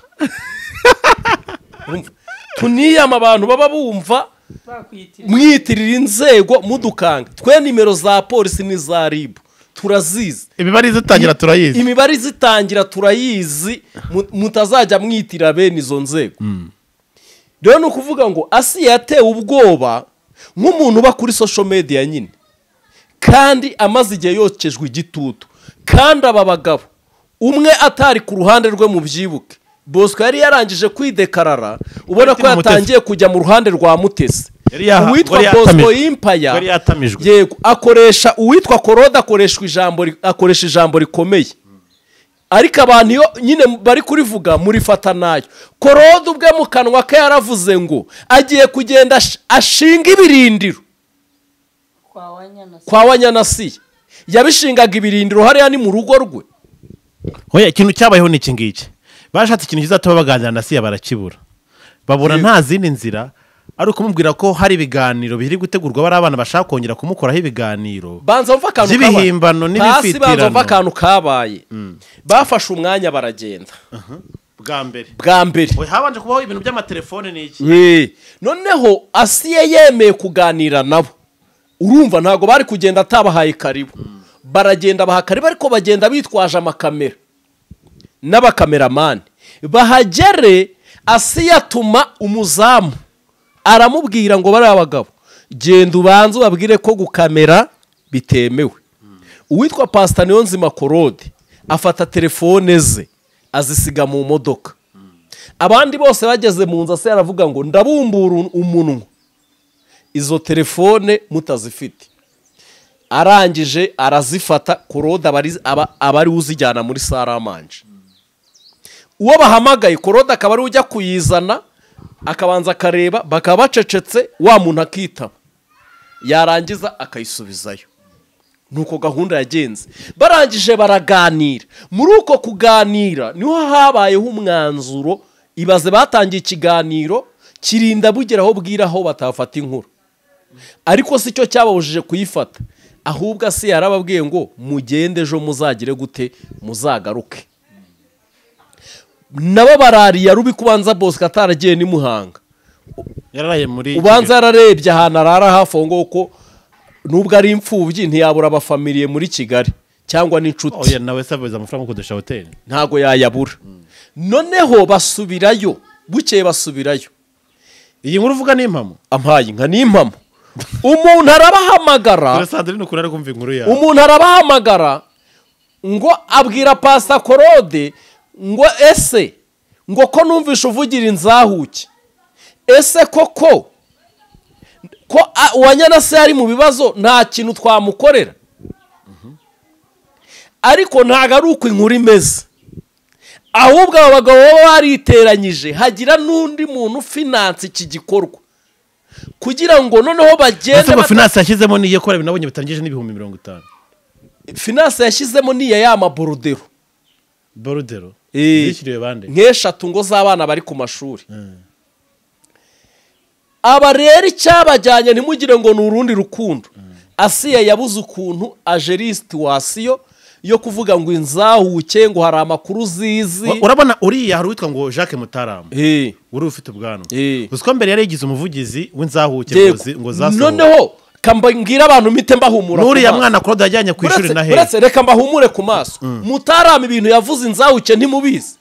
tuniyama abantu baba bumva mwitirira inzego mudukanga twe nimero za polisi n'iza RIB turazizi imibare izitangira turayizi imibare izitangira turayizi mutazajya mwitira bene izo nzego rero ni ukuvuga ngo Asiya yatewe ubwoba nk'umuntu uba kuri social media nyine kandi amaze igihe yokejwe igitutu kandi aba bagabo umwe atari ku ruhande rwe mu byibuke Bosco yari yarangije kwidekarara ubona ko yatangiye kujya mu ruhande rwa Mutesi uwitwa Bosco Impaya yego akoresha uwitwa Koroda akoresha ijambo rikomeye ariko abantu iyo nyine bari kurivuga murifata nayo Koroda ubwe mu kanwa ke yaravuze ngo agiye kugenda ashinga ibirindiro kwa Wanyanasiya yabishingaga ibirindiro hariya ni mu rugo rwe oya ikintu cyabayeho ni iki ngiki bashatse ikintu kizatuma baganira na Asiya barakibura babona nta zindi nzira ari ukumubwira ko hari ibiganiro biri gutegurwa bari abana bashaka kongera kumukoraho ibiganiro banza mva akantu by'ibihimbano n'ibifitirano banza mva akantu kabaye bafashe umwanya baragenda bwa mbere habanje kubaho ibintu by'amatelefone n'iki noneho Asiya yemeye kuganira nabo urumva ntago bari kugenda atabahaye karibu baragenda baha karibu ariko bagenda bitwaje amakamera n'abakameramani bahagere Asiya atuma umuzamu aramubwira ngo bari abagabo genda ubanze ubabwire ko gukamera bitemewe uwitwa Pastor Niyonzima Korode afata telefone ze azisiga mu modoka abandi bose bageze mu nzu Asiya aravuga ngo ndabumbura umunwa izo telefone mutazifite arangije arazifata Korode aba ari uzijyana muri saramanje uwo bahamagaye Korode akaba ari ujya kuyizana akabanza akareba bakaba bacecetse wa muntu akitaba yarangiza akayisubizayo nuko gahunda yagenze barangije baraganira muri uko kuganira niho habayeho umwanzuro ibaze batangiye ikiganiro kirinda bugera aho bwira aho batafata inkuru ariko si cyo cyababujije kuyifata Ahubwo se yarababwiye ngo mugende ejo muzagire gute, muzagaruke. Nabo barariye rubi kubanza Bosco ataragiye ni Muhanga, yararaye muri ubanza yararebye ahantu arara hafi aho ngaho, ko nubwo ari imfubyi ntiyabura abafamiliye muri Kigali cyangwa n'inshuti. Oya, nawe sabuza amafaranga kudusha hoteli ntago yayabura. Noneho basubirayo, bukeye basubirayo. Iyi nkuru uvuga ni impamo? Ampaye inka ni impamo. Umuntu arabahamagara, umuntu arabahamagara ngo abwira Pastor Claude ngo ese ngo ko numvishe uvugira inzahuke, ese koko ko Uwanyana se ari mu bibazo nta kintu twamukorera? Ariko ntago ari uko inkuru imeze, ahubwo aba bagabo baba bariteranyije, hagira n'undi muntu finance iki gikorwa kugira ngo noneho bagende. Ese finance yashyizemo niye kora binabonye bitangije n'ibihumbi 50? Finance yashyizemo niya ya maborodero. Borodero zishyiriwe bande? Nk'eshatu ngo z'abana bari ku mashuri. Aba rero icyabajyanye ntimugire ngo ni urundi rukundo. Asiya yabuze ukuntu ajeri situation yo kuvuga ngo inzahuke, ngo hari amakuru zizi. Urabona uriya hari witwa ngo Jacques Mutarama, uri ufite ubwanwa, uziko mbere yari yigize umuvugizi w'inzahuke ngo zasohoke. Noneho kambwira abantu mite mbahumura n'uriya mwana Claude yajyanye ku ishuri na he. Uretse reka mbahumure ku maso. Mutarama ibintu yavuze inzahuke ntimubizi.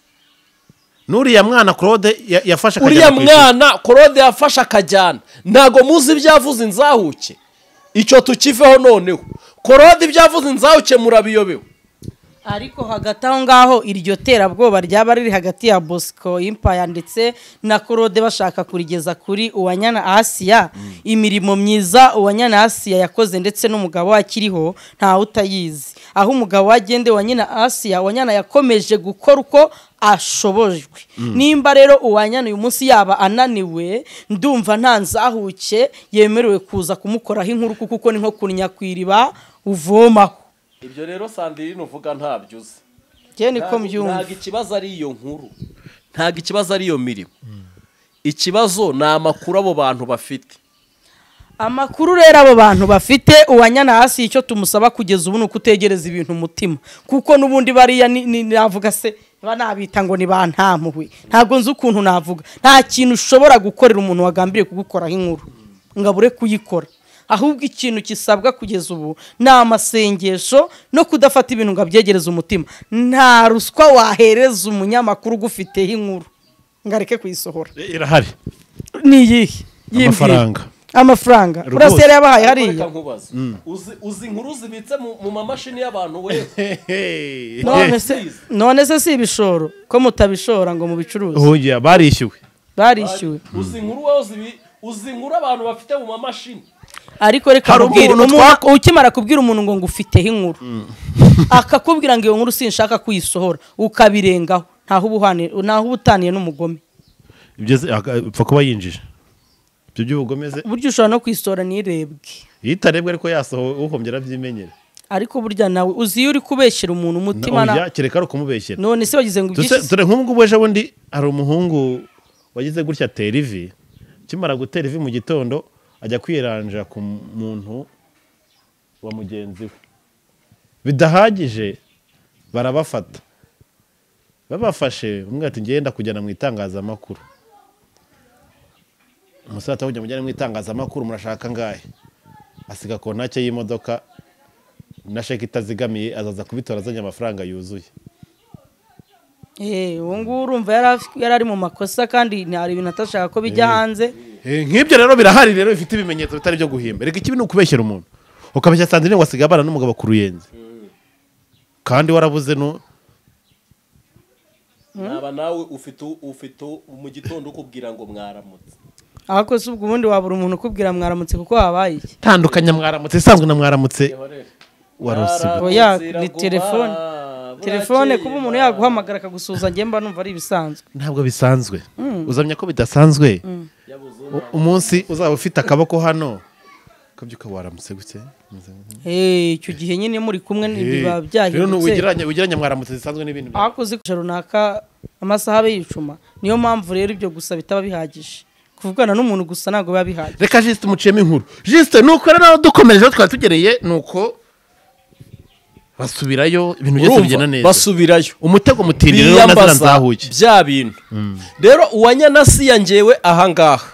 N'uriya mwana Claude yafashe akajyana, uriya mwana Claude yafashe akajyana, ntago muzi ibyavuze inzahuke. Icyo tukiveho noneho. Claude ibyavuze inzahuke murabiyobewe. Ariko hagati aho ngaho iryo terabwoba ryaba riri hagati ya Bosco Empire ndetse na Claude bashaka kurigeza kuri Uwanyana Asiya. Imirimo myiza Uwanyana Asiya yakoze ndetse n'umugabo akiriho nta utayizi. Aho umugabo agende Uwanyana Asiya, Uwanyana yakomeje gukora uko ashobojwe. Nimba rero Uwanyana uyu munsi yaba ananiwe, ndumva nta nzahuke yemerewe kuza kumukoraho inkuru, kuko ni nko kunnya kwiriba uvomaho. Ibyo rero Sandrine uvuga ntabyo uzi. Njye niko mbyumva. Ntago ikibazo ari iyo nkuru, ntago ikibazo ari iyo mirimo, ikibazo ni amakuru abo bantu bafite. Amakuru rero abo bantu bafite, Uwanyana hasi icyo tumusaba kugeza ubu ni ukutegereza ibintu umutima, kuko n'ubundi bariya navuga se banabita ngo ni bantampuhwe, ntabwo nzi ukuntu navuga. Nta kintu ushobora gukorera umuntu wagambiriye kugukoraho inkuru ngo abure kuyikora. Ahubwo ikintu kisabwa kugeza ubu ni amasengesho no kudafata ibintu ngo abyegereze umutima. Nta ruswa wahereza umunyamakuru ugufiteho inkuru ngo areke kuyisohora. Irahari. Ni iyihe? Amafaranga. Amafaranga urasera yabahaye hariya. Uzi inkuru zibitse mu mamashini y'abantu we. None se si ibishoro ko mutabishora ngo mubicuruze? Oya, barishyuwe. Barishyuwe. Uzi inkuru wowe uzi inkuru abantu bafite mu mamashini. Ariko reka nkubwire, ukimara kubwira umuntu ngo ngufiteho inkuru akakubwira ngo iyo nkuru sinshaka kuyisohora, ukabirengaho, ntaho ubutaniye n'umugome. Ibyo upfa kuba yinjije ibyo by'ubugomeze, burya ushobora no kwisohora ntirebwe. Iyo itarebwe ariko yasohowe uhombye arabyimenyera. Ariko burya nawe uzi iyo uri kubeshyera umuntu umutima na kereka ari ukumubeshyera. None se bagize ngo ibyishimo. Dore nk'ubu ngubu ejo bundi hari umuhungu wagize gutya atera ivi, akimara gutera ivi mu gitondo ajya kwiranja ku muntu wa mugenzi we, bidahagije barabafata. Babafashe umwe ati ngenda kujyana mu itangazamakuru. Umusore ati mujyane mu itangazamakuru murashaka ngahe? Asiga kontake y'imodoka na sheke itazigamiye, azaza kubitora azanye amafaranga yuzuye. Uwo nguwo urumva yari ari mu makosa, kandi hari ibintu atashaka ko bijya hanze. Nk'ibyo rero birahari rero bifite ibimenyetso bitari byo guhimba. Reka ikibi ni ukubeshyera umuntu. Ukabeshya Sandrine ngo asigaye abana n'umugabo ku Ruyenzi, kandi warabuze no naba nawe ufite mu gitondo ukubwira ngo mwaramutse. Ahako se ubwo ubundi wabura umuntu ukubwira mwaramutse kuko habaye iki? Tandukanya mwaramutse isanzwe na mwaramutse warusiga. Oya, ni telefone. Telefone kuba umuntu yaguhamagara akagusuhuza njye mba numva ari ibisanzwe. Ntabwo bisanzwe. Uzamenya ko bidasanzwe. Umunsi uzaba ufite akaboko hano ukabyuka waramutse gute? Icyo gihe nyine muri kumwe biba byahindutse. Rero wegeranya mwaramutse zisanzwe n'ibintu. Akoze runaka amasaha abe yicuma. Niyo mpamvu rero ibyo gusa bitaba bihagije. Kuvugana n'umuntu gusa ntabwo biba bihagije. Reka Juste muciyemo inkuru. Juste nuko rero dukomeje twari tugereye nuko basubirayo ibintu byose bigenda neza. Basubirayo. Umutego mutindi rero nazira nzahuke. Bya bintu. Rero uwanyanasiya ngewe ahangaha.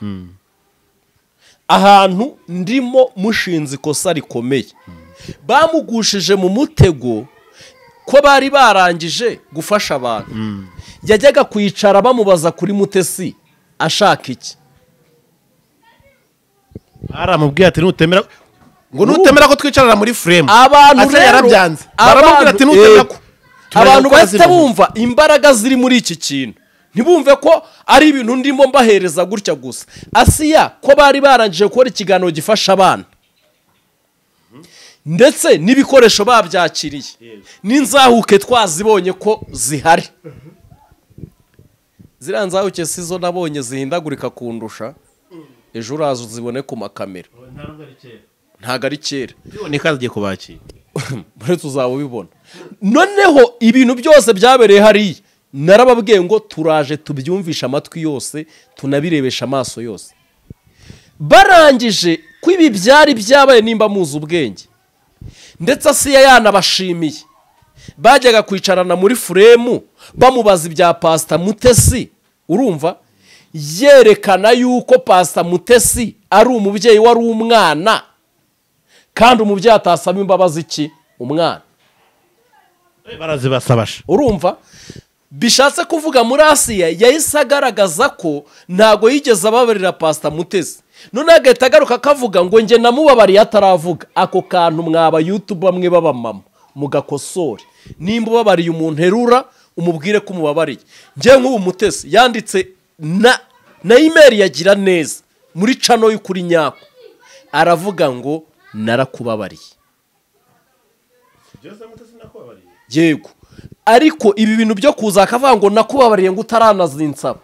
Ahantu ndimo mushinze ikosa rikomeye. Bamugushije mu mutego ko bari barangije gufasha abantu. Yajyaga kwicara bamubaza kuri Mutesi ashaka iki. Aramubwiye ati nutemera ngo nutemera ko twicarana muri frame. Abantu rero yarabyanze. Baramubwira ati nutemera ko abantu bahita bumva imbaraga ziri muri iki kintu. Ntibumve ko ari ibintu ndimo mbahereza gutya gusa. Asiya ko bari barangije gukora ikiganiro gifasha abana. Ndetse n'ibikoresho babyakiriye. N'inzahuke twazibonye ko zihari. Ziriya nzahuke sizo nabonye zihindagurika kundusha. Ejo uraza uzibone ku makamera. Ntago ari kera. Niko agiye kubakira. Uretse uzaba ubibona. Noneho ibintu byose byabereye hariya. Narababwiye ngo turaje tubyumvisha amatwi yose tunabirebesha amaso yose. Barangije ko ibi byari byabaye nimba muzi ubwenge. Ndetse Asiya yanabashimiye. Bajyaga kwicarana muri frame bamubaza ibya Pastor Mutesi, urumva yerekana yuko Pastor Mutesi ari umubyeyi wari umwana kandi umubyeyi atasaba imbabazi iki umwana. Barazibasabasha. Urumva bishatse kuvuga muri Asiya yahise agaragaza ko ntago yigeze ababarira Pastor Mutesi. None agahita agaruka akavuga ngo nge namubabariye ataravuga. Ako kantu mwaba YouTube bamwe baba mama mugakosore. Nimba ubabariye umuntu herura umubwire ko umubabariye. Nge nk'ubu Mutesi yanditse na email yagira neza muri channel y'ukuri nyako aravuga ngo narakubabariye. Yego. Ariko ibi bintu byo kuza akavuga ngo nakubabariye ngo utaranazinsaba.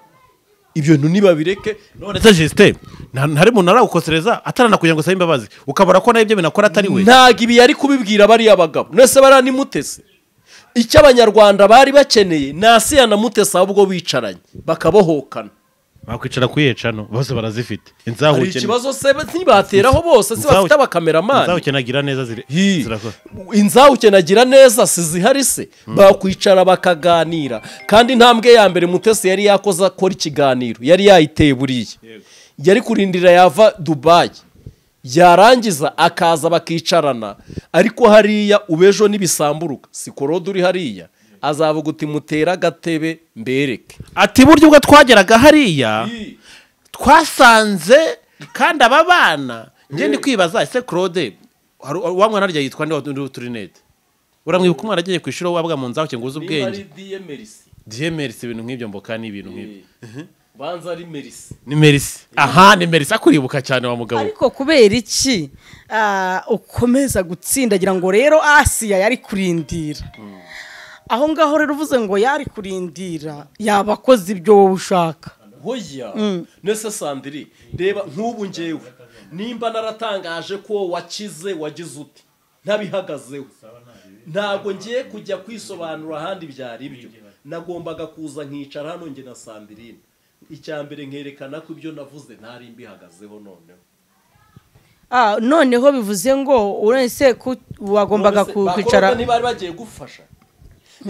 Ibyo bintu nibabireke. None se Juste ntari umuntu aragukosereza atarana kugira ngo sabe imbabazi ukabara ko nayo ibyo binakora atari we. Ntago ibi yari kubibwira bari abagabo. Nese bara ni Mutesi. Icyo abanyarwanda bari bakeneye na Asiya na Mutesi ahubwo bicaranye bakabohokana. Bakwicara kuyecano bose barazifite. Inzahuke. Ikibazo se ntibateraho bose se bafite abakameramani. Inzahuke nagira neza zirakora. Inzahuke nagira neza sizihari se bakwicara bakaganira. Kandi intambwe ya mbere Mutesi yari yakoze akora ikiganiro yari yayiteye buriye. Yari kurindira yava Dubai. Yarangiza akaza bakicarana ariko hariya ubejo nibisamburuka si Korode uri hariya azavuga uti mutera agatebe mbereke. Ati buryo ubwo twageraga hariya twasanze kandi aba bana nge ndi kwibaza ese Claude wa mwana arya yitwa nde uturinete uramwibuka umwana agiye kwishura wabwa mu nzaho ngo uze ubwenge Dieu merci ibintu nk'ibyo mboka ni ibintu nk'ibyo banza ari merci ni merci aha ni merci akuribuka cyane wa mugabo. Ariko kubera iki ukomeza gutsindagira ngo rero Asiya yari kurindira aho ngaho rero uvuze ngo yari kurindira yabakoze ibyo wowe ushaka. Hoya nese Sandri reba nk'ubu ngewe nimba naratangaje ko wakize wagize uti ntabihagazeho ntago ngiye kujya kwisobanura ahandi byari ibyo nagombaga kuza nkicara hano nge na Sandrine icyambere nkerekana ko ibyo navuze ntari mbihagazeho noneho. Noneho bivuze ngo urese wagombaga kwicara niba bari bagiye gufasha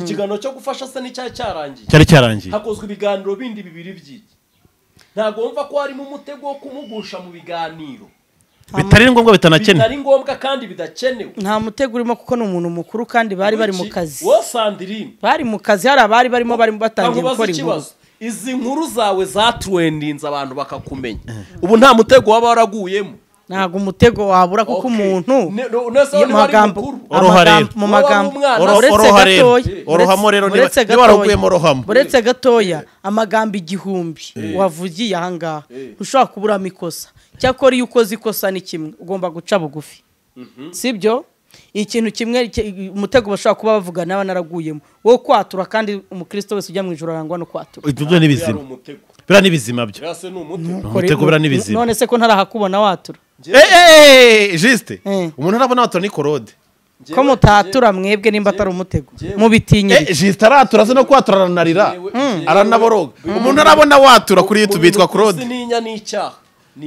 ikiganiro cyo gufasha se n'icya cyarangiye cyari cyarangiye hakozwe ibiganiro bindi bibiri byiki ntago wumva ko harimo umutego wo kumugusha mu biganiro bitari ngombwa bitanakenewe bitari ngombwa kandi bidakenewe. Nta mutego urimo kuko ni umuntu mukuru kandi bari bari mu kazi. Wo Sandrine bari mu kazi hari abari barimo batangiye gukora inkuru. Izi nkuru zawe zatrendinze abantu bakakumenya ubu nta mutego waba waraguyemo. Ntago umutego wabura kuko umuntu mu magambo uretse gatoya amagambo 1000 wavugiye ahangaha ushobora kuburamo ikosa. Cyakora iyo ukoze ikosa ni kimwe ugomba guca bugufi sibyo? Ikintu kimwe umutego bashobora kuba bavuga naba naraguyemo wo kwatura kandi umukristo wese ujya mu ijuru arangwa no kwatura. Ibyo ni bizima bira ni bizima byo umutego bira ni bizima. None se ko ntarahakubona watura? Juste umuntu arabona watura ni Korode. Ko mutatura mwebwe nimba atari umutego mubitinyira. Jisita aratura se no kwaturanarira aranaboroga. Umuntu arabona watura kuri YouTube yitwa Claude. Sininya n'icyaha.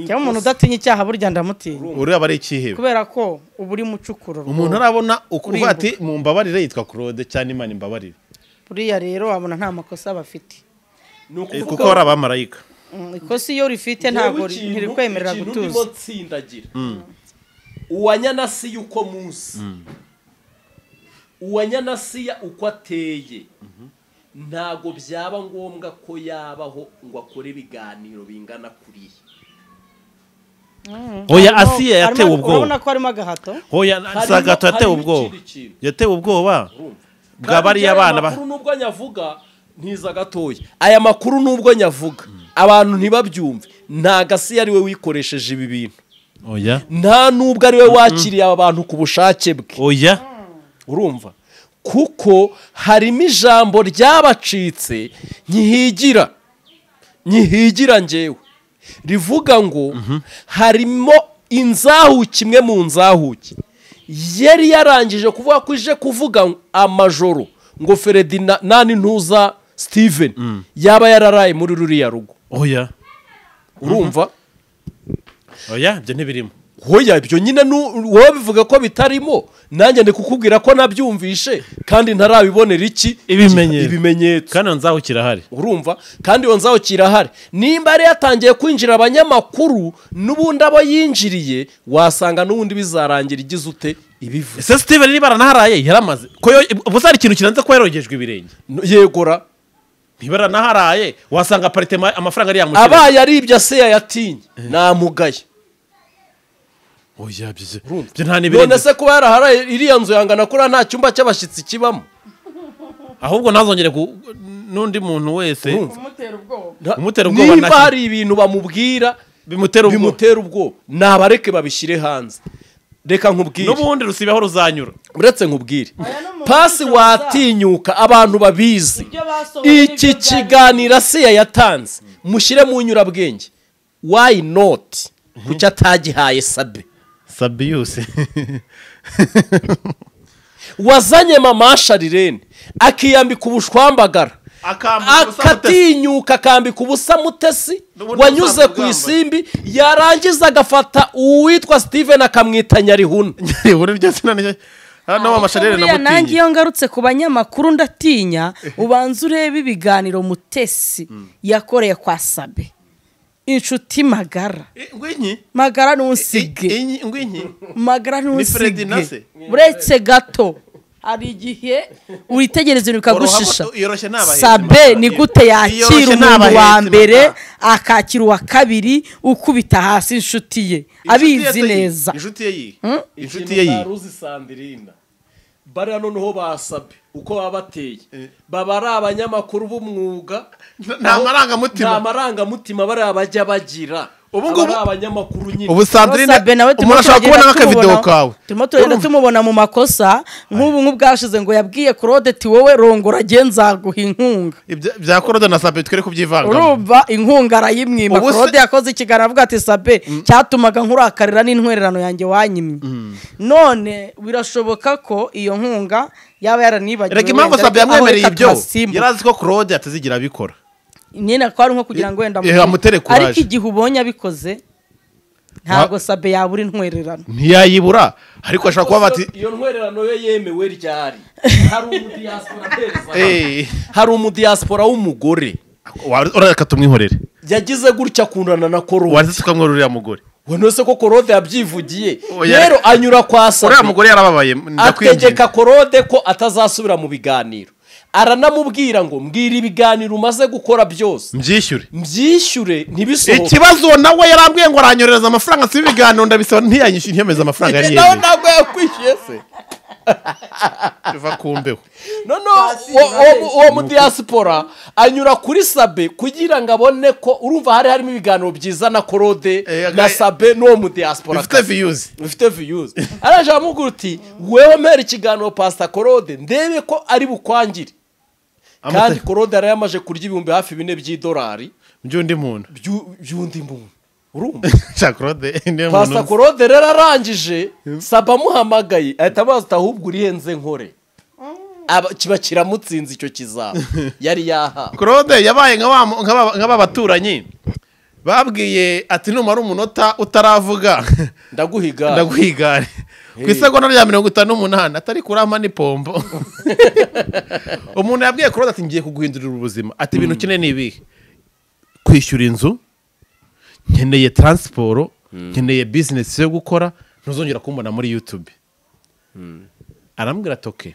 Cyangwa umuntu udatinya icyaha burya ndamutinya. Uri aba ari ikihebe. Kubera ko ubu uri mucukuro. Umuntu arabona ukuvuga ati mumbabarire yitwa Claude cyane Imana imbabarire. Buriya rero wabona nta makosa bafite. Kuko ari abamarayika. Ikosi iyo rifite ntago ntirikwemerera gutuza. Nsindagira. Uwanyana si uko munsi. Uwanyana si uko ateye. Ntago byaba ngombwa ko yabaho ngo akore ibiganiro bingana kuriya. Oya Asiya yatewe ubwoba. Urabona ko arimo agahato. Oya sagato yatewe ubwoba. Yatewe ubwoba. Bwa bari abana ba. Nubwo nyavuga ntiza gatoya. Aya makuru nubwo nyavuga abantu ntibabyumve. Nta Asiya ari we wikoresheje ibi bintu. Oya. Nta nubwo ari we wakiriye aba bantu ku bushake bwe. Oya. Urumva? Kuko harimo ijambo ryabacitse nyihigira. Nyihigira njewe. Rivuga ngo harimo inzahuki imwe mu nzahuki yari yarangije kuvuga ko ije kuvuga amajoro ngo Ferdinand nani ntuza Steven yaba yararaye muri ruriya rugo. Oya. Urumva? Oya ibyo ntibirimo. Hoya ibyo nyine wowe bivuga ko bitarimo nanjye ndi kukubwira ko nabyumvishe kandi ntarabibonera iki ibimenyetso. Kandi nzahukira hari. Urumva? Kandi iyo nzahukira hari. Nimba ari yatangiye kwinjira abanyamakuru n'ubundi abo yinjiriye wasanga n'ubundi bizarangira igize ute ibivuze. Ese Steven niba aranaharaye yaramaze. Ko ubusa ari ikintu kiranze ko yarogejwe ibirenge. Yegora. Niba aranaharaye wasanga apartment amafaranga ari yamushyira. Abaye ari ibyo se yayatinye namugaye. Oya byize. Byo nta nibirenge. None se kuba yaraharaye iriya nzu yangana kuri nta cyumba cy'abashitsi kibamo. Ahubwo ntazongere n'undi muntu wese kumutera ubwoba. Niba hari ibintu bamubwira bimutera ubwoba nabareke babishyire hanze. Reka nkubwire. N'ubundi rusibaho ruzanyura. Uretse nkubwire. Pasi watinyuka abantu babizi. Iki kiganiro se yatanze mushyire mu nyurabwenge. Why not? Kuki atagihaye Sabe? Sabiyuse. Wazanye mama Sharirene akiyambika ubushwambagara akatinyuka akambika ubusa Mutesi wanyuze ku isimbi yarangiza agafata uwitwa Steven akamwita Nyarihuna. Nyarihuna byose nane hano mama Sharirene namutinye. Nanjye iyo ngarutse ku banyamakuru ndatinya ubanza urebe ibiganiro Mutesi yakoreye kwa Sabe. Inshuti magara. Ngwinyi? Magara ntusige. Ngwinyi? Magara ntusige. Uretse gato hari igihe witegereza ibintu bikagushisha. Sabe ni gute yakira umuntu wa mbere akakira uwa kabiri ukubita hasi inshuti ye abizi neza. Inshuti ye yi. Inshuti ye yi. Ruzi Sandrina. Bariya noneho basabe uko baba bateye baba ari abanyamakuru b'umwuga nta marangamutima bariya bajya bagira. Ubu ngubu abanyamakuru nyine. Ubu Sandrine umuntu ashobora kubona nk'akavideo kawe. Turimo turagenda tumubona mu makosa nk'ubu nk'ubwashize ngo yabwiye Claude ati wowe rongora nzaguha inkunga. Bya Claude na Sabe twere kubyivangamo. Urumva inkunga arayimwima. Claude yakoze ikiganiro avuga ati Sabe cyatumaga nkurakarira n'intwererano yanjye wanyimye. None birashoboka ko iyo nkunga yaba yaranibagiwe. Reka impamvu Sabe yamwemereye ibyo yarazi ko Claude atazigira abikora. Nyine ko ari nko kugira ngo wenda ariko igihe ubonye abikoze ntago Sabe yabura intwererano ntiyayibura ariko ashobora kuba bati iyo ntwererano yo yemewe ryari. Hari umudiaspora w'umugore urareka tumwihorere yagize gutya akundana na Korode wazi tukamworera uriya mugore none se ko Korode yabyivugiye rero anyura kwa Sabe uriya mugore yarababaye ategeka Korode ko atazasubira mu biganiro aranamubwira ngo mbwira ibiganiro umaze gukora byose mbyishyure ntibisohoke. Ikibazo nawe yarambwiye ngo aranyorereza amafaranga si ibiganiro ndabisaba ntiyanyishyura ntiyemeza amafaranga yari yemewe. Nawe ntabwo yakwishyuye se tuva kumbeho. None uwo mu diaspora anyura kuri Sabe kugira ngo abone ko urumva hari harimo ibiganiro byiza na Korode na Sabe n'uwo mu diaspora bifite views. Araje amubwira uti wewe mpera ikiganiro Pastor Korode ndebe ko ari bukwangire. Kandi Korode yarayamaje kurya ibihumbi hafi 4 by'idolari by'undi muntu. By'undi muntu. Urumva Claude niyo Pastor Claude rero arangije Saba amuhamagaye ahita abaza ahubwo urihenze nkore. Kiba kiramutsinze icyo kizaba yari yaha. Claude yabaye nka baturanyi babwiye ati numara umunota utaravuga ndaguhiga igare ku isegonda rya 58 atari kurama ni pombo. Umuntu yabwiye Claude ati ngiye kuguhindurira ubuzima, ati ibintu ukeneye ni ibihe? Kwishyura inzu, nkeneye transport, nkeneye business yo gukora, ntuzongera kumbona muri YouTube. Arambwira ati okay,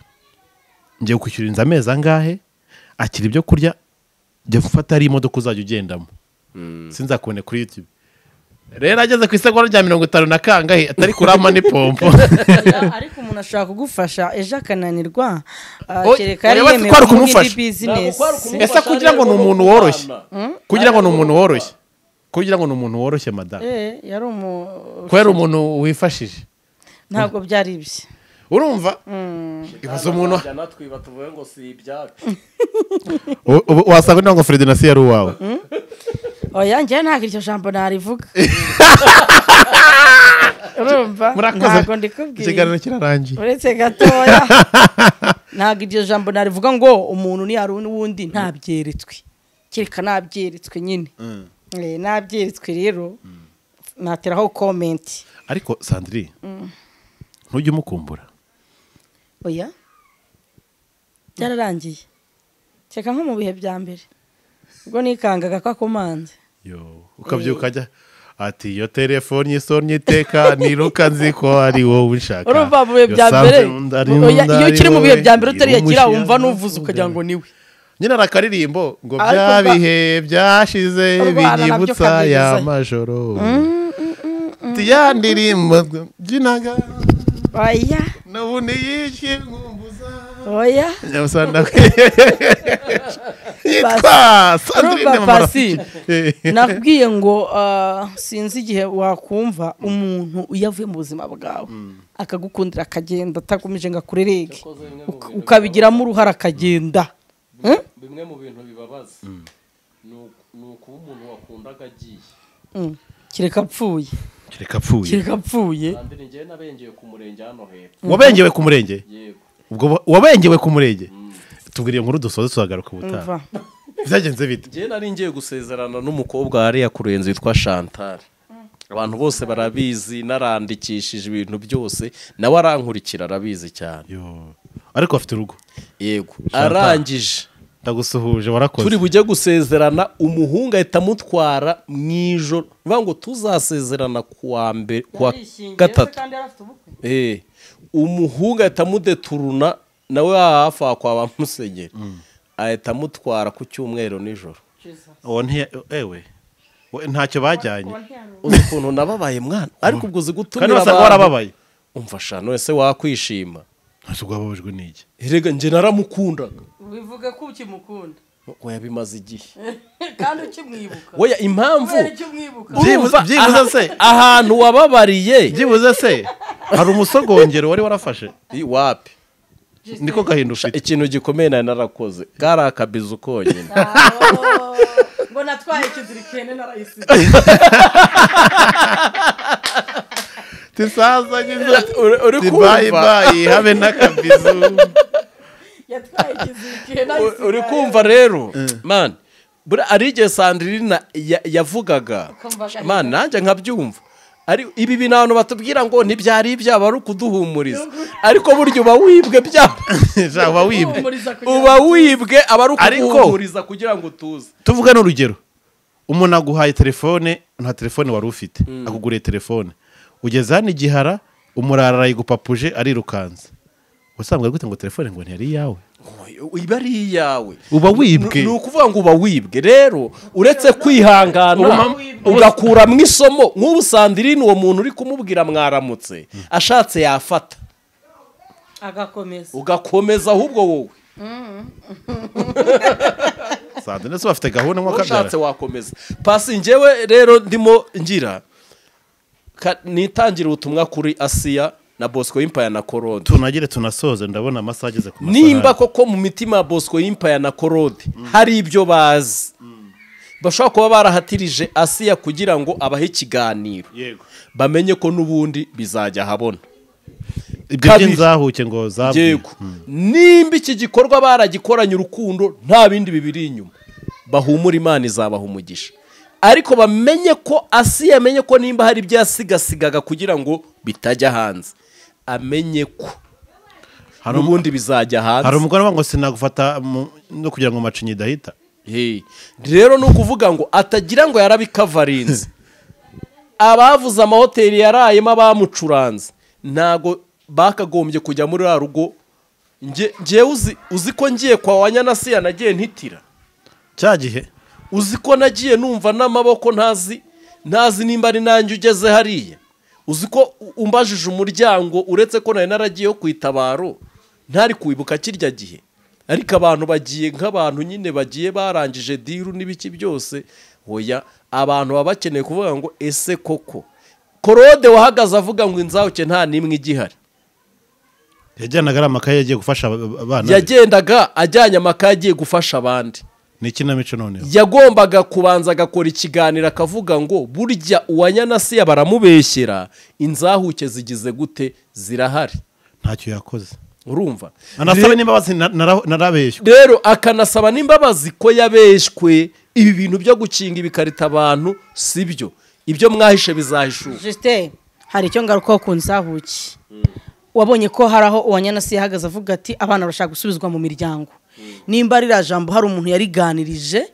ngiye kwishyura inzu amezi angahe, akira ibyo kurya, jya gufata ari imodoka uzajya ugendamo, sinzakubone kuri YouTube. Rero ageze ku isegonda rya 50 na kangahe atari kurama ni pompo. Ariko umuntu ashaka kugufasha ejo akananirwa, kereka yari yemeye kumufasha business. Ese kugira ngo ni umuntu woroshye, kugira ngo ni umuntu woroshye, kugira ngo ni umuntu woroshye madame. Yari kwera umuntu wifashije, ntabwo byari ibye. Urumva ibazo umuntu natwiba tuvuye ngo si ibyacu. Wasanga ngo Ferdinand yari uwawe. Oya njye ntabwo iryo jambo narivuga. Urumva ntabwo ndikubwiye, ikiganiro kirarangiye uretse gatoya. Ntabwo iryo jambo narivuga ngo umuntu ni hari n'uwundi ntabyeretswe, kereka nabyeretswe nyine. Nabyeretswe rero nateraho comment. Ariko Sandrine ntujye umukumbura? Oya byararangiye, kereka nko mu bihe bya mbere ubwo nikangaga ko akomanze. Yo ukabyuka ajya ati iyo telefone isonnye iteka niruka nzi ko ari wowe unshaka. Urumva mu bihe bya mbere, iyo ukiri mu bihe bya mbere utariyakira wumva nuvuze ukagira ngo niwe nyine. Arakaririmbo ngo bya bihe byashize binyibutsa ya majoro ya ndirimbo byinaga. Oya n'ubundi yiki nkumbuza. Oya yitwa Sandrine Pasi. Nakubwiye ngo sinzi igihe wakumva umuntu iyo avuye mu buzima bwawe akagukundira akagenda atakumije ngo akurerege, ukabigiramo uruhara akagenda. Bimwe mu bintu bibabaza ni ukuba umuntu wakundaga agiye. Kereka apfuye. Kereka apfuye. Kereka apfuye. Sandrine njye nabengeye ku murenge hano hepfo. Wabengewe ku murenge? Yego. Ubwo wabengewe ku murenge? Tubwiriye inkuru dusoze tuzagaruka ubutaha. Byagenze bite? Njye nari ngiye gusezerana n'umukobwa hariya ku Ruyenzi witwa Chantal. Abantu bose barabizi, narandikishije ibintu byose, nawe arankurikira arabizi cyane. Yo. Ariko afite urugo. Yego. Arangije. Ndagusuhuje warakoze. Turi bujye gusezerana, umuhungu ahita amutwara mu ijoro. Bivuga ngo tuzasezerana kuwa mbere kuwa gatatu. Umuhungu ahita amudeturuna nawe hafi kwa ba Musenyeri. Ahita amutwara ku cyumweru nijoro. Ewe ntacyo bajyanye. Uzi ukuntu nababaye mwana, ariko ubwo uzi gutumira abantu. Warababaye. Umva shano ese wakwishima. Ntacyo gwababajwe n'iki? Erega njye naramukundaga. Bivuga ko ukimukunda. Oya bimaze igihe. Kandi ukimwibuka. Oya impamvu byibuze se ahantu wababariye. Byibuze se hari umusogongero wari warafashe. Wapi? Niko gahinda ufite. Ikintu gikomeye nari narakoze. Kari akabizu konyine. Ngo natwaye ikizirikene narayisize. Tisaza ngize uri kumva. Bye bye habe nakabizu. Yatwaye ikizirikene. Uri kumva rero man, buri arige Sandrine yavugaga man nanjye nkabyumva. Ari ibi bintu abantu batubwira ngo ntibyari ibyabo ari ukuduhumuriza, ariko buryo uba wibwe byabo. Uba wibwe, uba wibwe aba ari ukuduhumuriza kugira ngo tuze. Tuvuge n'urugero, umuntu aguhaye telefone, nta telefone wari ufite, akuguriye telefone, ugeze hano igihara umurara arayigupapuje arirukanze, usanga gute ngo telefone ngo ntiyari iyawe? Iba ari iyawe, uba wibwe. Ni ukuvuga ngo uba wibwe. Rero uretse kwihangana ugakuramo isomo, nk'ubu Sandrine uwo muntu uri kumubwira mwaramutse ashatse yafata agakomeza, ugakomeza ahubwo wowe Sandrine se bafite gahunda nko kabyara ushatse wakomeza. Pasi njyewe rero ndimo ngira nitangira ubutumwa kuri Asiya na Bosco Empire na Korode. Tunagire tunasoze, ndabona amasaha ageze ku masaha. Nimba koko mu mitima ya Bosco Empire na Korode hari ibyo bazi, bashobora kuba barahatirije Asiya kugira ngo abahe ikiganiro, bamenye ko n'ubundi bizajya ahabona. Ibyo by'inzahuke ngo zabwe. Yego, nimba iki gikorwa baragikoranye urukundo nta bindi bibiri inyuma, bahumura Imana izabaha umugisha. Ariko bamenye ko Asiya amenye ko nimba hari ibyo yasigasigaga kugira ngo bitajya hanze, amenye ko n'ubundi bizajya hanze. Hari umugore ngo sinagufata no kugira ngo macinyi idahita. Rero ni ukuvuga ngo atagira ngo yarabikavarinze. Abavuze amahoteli yarayemo abamucuranze ntago bakagombye kujya muri ra rugo. Ngewe uzi ko ngiye kwa Wanyana Asiya nagiye ntitira cya gihe, uzi ko nagiye numva n'amaboko ntazi nimba ari nanjye ugeze hariya. Uzi ko umbajije umuryango, uretse ko nari naragiyeho ku itabaro ntari kwibuka kirya gihe, ariko abantu bagiye nk'abantu nyine bagiye barangije diru n'ibiki byose. Oya, abantu baba bakeneye kuvuga ngo ese koko Korode wahagaze avuga ngo inzahuke nta nimwe igihari, yajyanaga ari amakaye yagiye gufasha abana, yagendaga ajyanye amakaye agiye gufasha abandi. Ni ikinamico noneho yagombaga kubanza agakora ikiganiro akavuga ngo burya Uwanyana Asiya baramubeshyera, inzahuke zigize gute zirahari, ntacyo yakoze. Urumva anasaba n'imbabazi, narabeshywe. Rero akanasaba n'imbabazi ko yabeshywe. Ibi bintu byo gukinga ibikarita abantu sibyo, ibyo mwahishe bizahishuka. Justin, hari icyo ngaruka ku nzahuke. Wabonye ko hari aho Uwanyana Asiya yahagaze avuga ati abana bashaka gusubizwa mu miryango. Nimba ari jambo hari umuntu yariganirije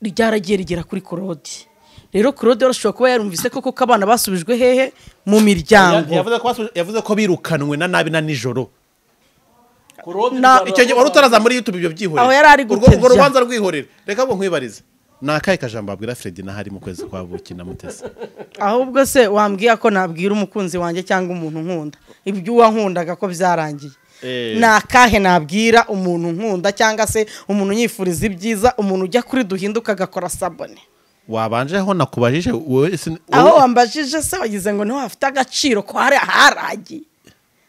ryaragiye rigera kuri Korode. Rero Korode arashobora kuba yarumvise koko ko abana basubijwe hehe mu miryango. Yavuze ko birukanwe na nabi na nijoro. Icyo gihe wari utaraza muri YouTube ibyo byihorera. Aho yari ari gutebya. Urwo rubanza rwihorera. Reka ngo nkwibarize. Ni akahe kajambo abwira Fredy na hari mu kwezi kwa buki na Mutesi? Ahubwo se wambwiye ko nabwira umukunzi wanjye cyangwa umuntu nkunda ibyo wankundaga ko byarangiye. Ni akahe nabwira umuntu nkunda cyangwa se umuntu unyifuriza ibyiza, umuntu ujya kuri duhinduka agakora sabone? Wabanjeho nakubajije wowe, aho wambajije se wagize ngo niho hafite agaciro ko hari aharagiye,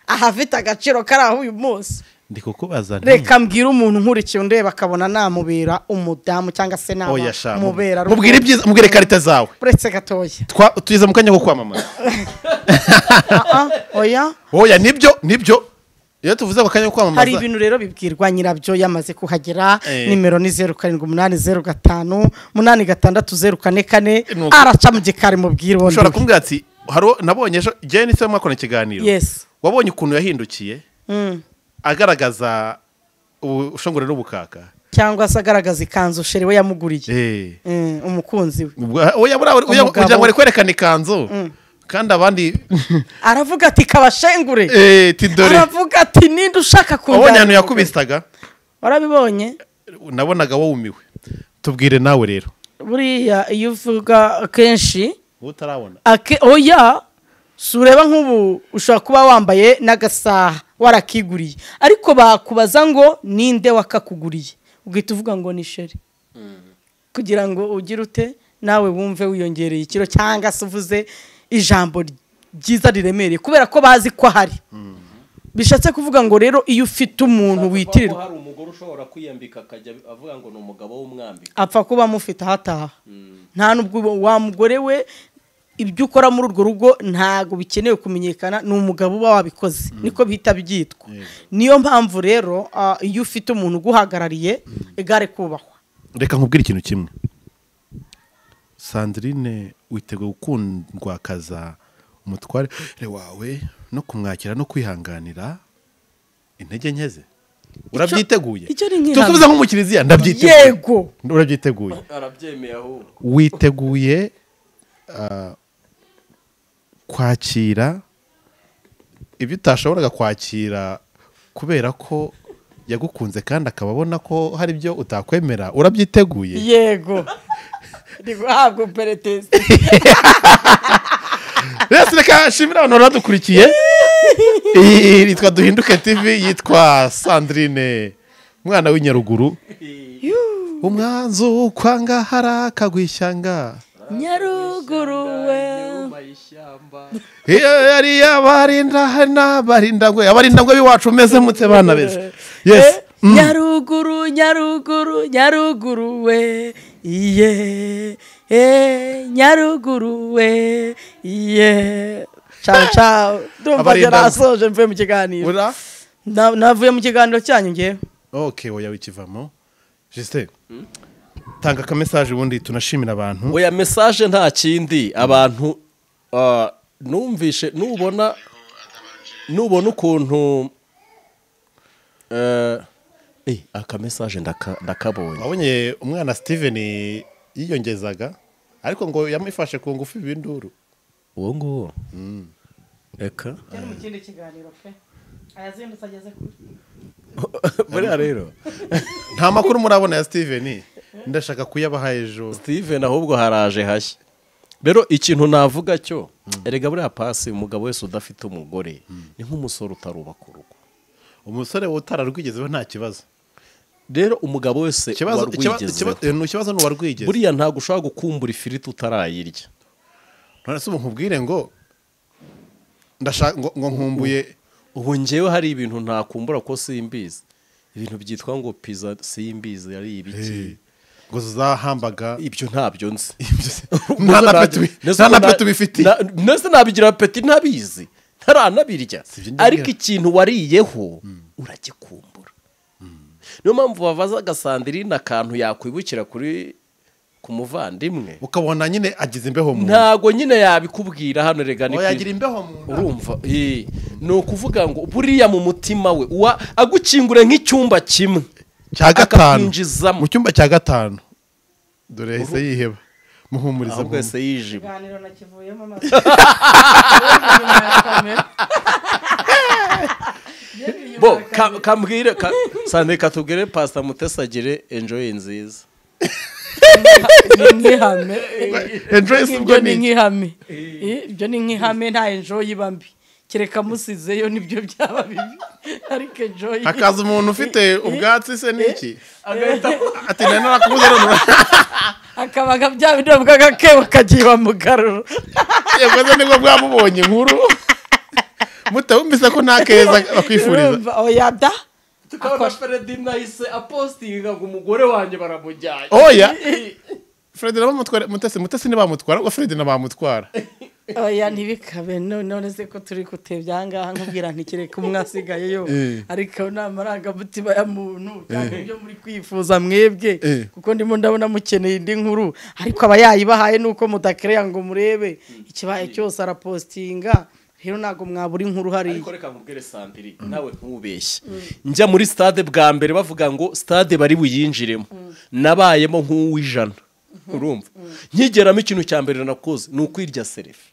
ahafite agaciro kari aho uyu munsi. Ndi kukubaza, reka mbwira umuntu nkurikiye undeba akabona namubera umudamu cyangwa se namubera. Mubwire ibyiza, mubwire karita zawe. Uretse gatoya tugeze mu kanya ko kwamamaza. Oya oya, nibyo nibyo. Iyo tuvuze ko kanya ko kwamamaza hari ibintu rero bibwirwa nyirabyo yamaze kuhagera. Nimero ni 0780 586 044, araca mu gikari mubwira. Ushobora kumbwira ati haro nabonye ejo Jane se mwakora ikiganiro. Wabonye ukuntu yahindukiye agaragaza ubushongore n'ubukaka, cyangwa se agaragaza ikanzu sheri we yamuguriye umukunzi we. Oya, kugira ngo ari kwerekana ikanzu kandi abandi aravuga ati kabashengure, aravuga ati ninde ushaka kundana. Wabonye ahantu yakubitaga? Warabibonye? Nabonaga wumiwe. Tubwire nawe rero. Buriya iyo uvuga kenshi utarabona. Oya, sureba nk'ubu ushobora kuba wambaye n'agasaha warakiguriye, ariko bakubaza ngo ninde wakakuguriye, ugahita uvuga ngo ni sheri, kugira ngo ugire ute nawe wumve wiyongereye ikiro cyangwa se uvuze ijambo ryiza riremereye kubera ko bazi ko ahari. Bishatse kuvuga ngo rero iyo ufite umuntu witirirwa, hari umugore ushobora kwiyambika akajya avuga ngo ni umugabo w'umwambika, apfa kuba amufite ahataha. Nta nubwo wa mugore we ibyo ukora muri urwo rugo ntago bikenewe kumenyekana, ni umugabo uba wabikoze, niko bihita byitwa. Niyo mpamvu rero iyo ufite umuntu uguhagarariye igare kubahwa. Reka nkubwire ikintu kimwe, Sandrine witeguye gukundwakaza umutware wawe no kumwakira no kwihanganira intege nke ze? Urabyiteguye? Tusubiza nk'umukiriziya, ndabyiteguye. Yego, urabyiteguye? Arabyemeye ahubwo. Witeguye kwakira ibyo utashoboraga kwakira kubera ko yagukunze kandi akababona ko hari ibyo utakwemera? Urabyiteguye? Yego, ndi guhabwa peretesi. Rero reka nshimire abantu badukurikiye. Iyi yitwa Duhinduke TV, yitwa Sandrine mwana w'inyaruguru. Umwanzu kwanga harakagwa ishyanga Nyaruguru we yari yabarinda n'abarinda ngwe, abarinda ngwe biwacu meze mutse bana beza. Yes. Nyaruguru Nyaruguru Nyaruguru we Iye Nyaruguru we iye. Ciao ciao. Ndumva nasoje mvuye mu kiganiro. Navuye mu kiganiro cyanyu ngewe. Okay, oya wikivamo. Justin, tanga ka message ubundi tunashimira abantu. Oya message nta kindi abantu numvishe nubona ukuntu aka message ndakabonye. Wabonye umwana Steven yiyongezaga ariko ngo yamufashe ku ngufu ibinduru. Uwo nguwo. Eka. Cyari mu kindi kiganiro pe. Ayazindutse ageze kure. Buriya rero nta makuru murabona ya Steven, ndashaka kuyabaha ejo. Steven ahubwo haraje hashya. Rero ikintu navuga cyo erega buriya pasi umugabo wese udafite umugore ni nk'umusore utarubaka urugo. Umusore utararwigezeho nta kibazo. Rero umugabo wese warwigezeho ikibazo ni uwarwigeze. Buriya ntago ushobora gukumbura ifiriti utarayirya. None se nkubwire ngo ndashaka ngo nkumbuye ubu njyewe hari ibintu ntakumbura ko simbizi. Ibintu byitwa ngo pizza simbizi ari ibiki ngo zahambaga ibyo ntabyo nzi. Nta peti bifite. Nese nabigira peti ntabizi ntaranabirya. Ariko ikintu wariyeho uragikumbura. Niyo mpamvu babaza agasandirina akantu yakwibukira kuri kumuvandimwe ukabona nyine agize imbeho mu ntago nyine yabikubwira hano rega ni yagira imbeho mu urumva ni ukuvuga ngo buriya mu mutima we agukingure nk'icyumba kimwe cya gatanu mu cyumba cya gatanu dore yahise yiheba muhumuriza ahubwo yahise yijima. Ikiganiro nakivuyemo bo kambwire sande katubwire Pastor Mutesi agire enjoy nziza. Ni nk'ihame. Ibyo ni nk'ihame. Ibyo ni nk'ihame nta enjoy iba mbi. Kereka musizeyo nibyo byaba bibi. Ariko enjoy. Hakaza umuntu ufite ubwatsi se niki? Ati nari narakubuze none. Akabaga bya bindi bw'agakebo kagiye mugaruro. Yego nibwo bwamubonye inkuru. Mutawumvise ko nta keza bakwifuriza. Oya da. Tukabona Fredina yise apostinga ngo umugore wanjye baramujyanye. Oya Fredina bamutwara Mutesi ntibamutwara ngo Fredina bamutwara. Oya ntibikabe none se ko turi kutebya ngaha nkubwira ntikireka umwe asigaye yo ariko nta mutima ya muntu cyangwa ibyo muri kwifuza mwebwe kuko ndimo ndabona mukeneye indi nkuru ariko aba yayibahaye nuko mudakereya ngo murebe ikibaye cyose arapostinga. Rero ntago mwabura inkuru hari. Ariko reka nkubwire Sandiri nawe ntubeshye. Njya muri stade bwa mbere bavuga ngo stade bari buyinjiremo. Nabayemo nk'uwijana. Urumva? Nkigeramo ikintu cya mbere nakoze ni ukwirya selfie.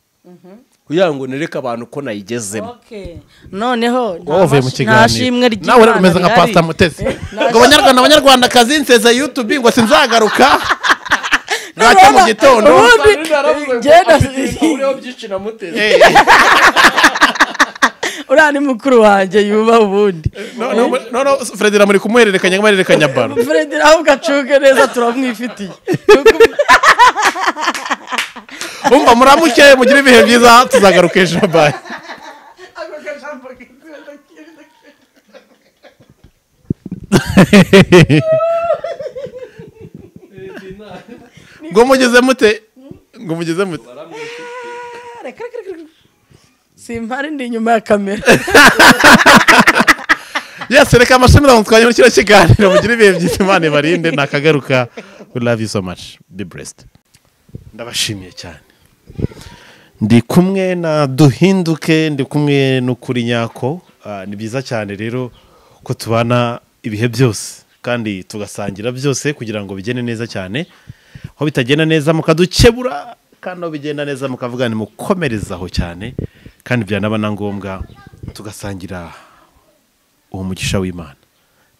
Kugira ngo nereke abantu ko nayigezemo. Okay. Noneho nta shimwe ry'Imana. Nawe umeze nka Pastor Mutesi. Ngo abanyarwanda abanyarwandakazi nseze YouTube ngo sinzagaruka. Ngacya mu gitondo. Genda uriya ni mukuru wanjye yuba ubundi. No Fredina muri kumuhererekanya nk'abahererekanya baro. Fredina ahubwo acuke neza turamwifitiye. Umva muramuke mugire ibihe byiza tuzagaruka ejo bye. Ngo mugeze mute ngo mugeze mute. Simpari ndi inyuma ya kamera. Yes, reka amashimira mutwanye muri kino kiganiro mugire ibihe byiza Imana ibarinde nakagaruka. We love you so much. Be blessed. Ndabashimiye cyane. Ndi kumwe na Duhinduke, ndi kumwe n'ukuri nyako. Ni byiza cyane rero ko tubana ibihe byose kandi tugasangira byose kugira ngo bigende neza cyane. Aho bitagenda neza mukadukebura kandi aho bigenda neza mukavuga ni mukomerezaho cyane kandi byanaba na ngombwa tugasangira uwo mugisha w'Imana.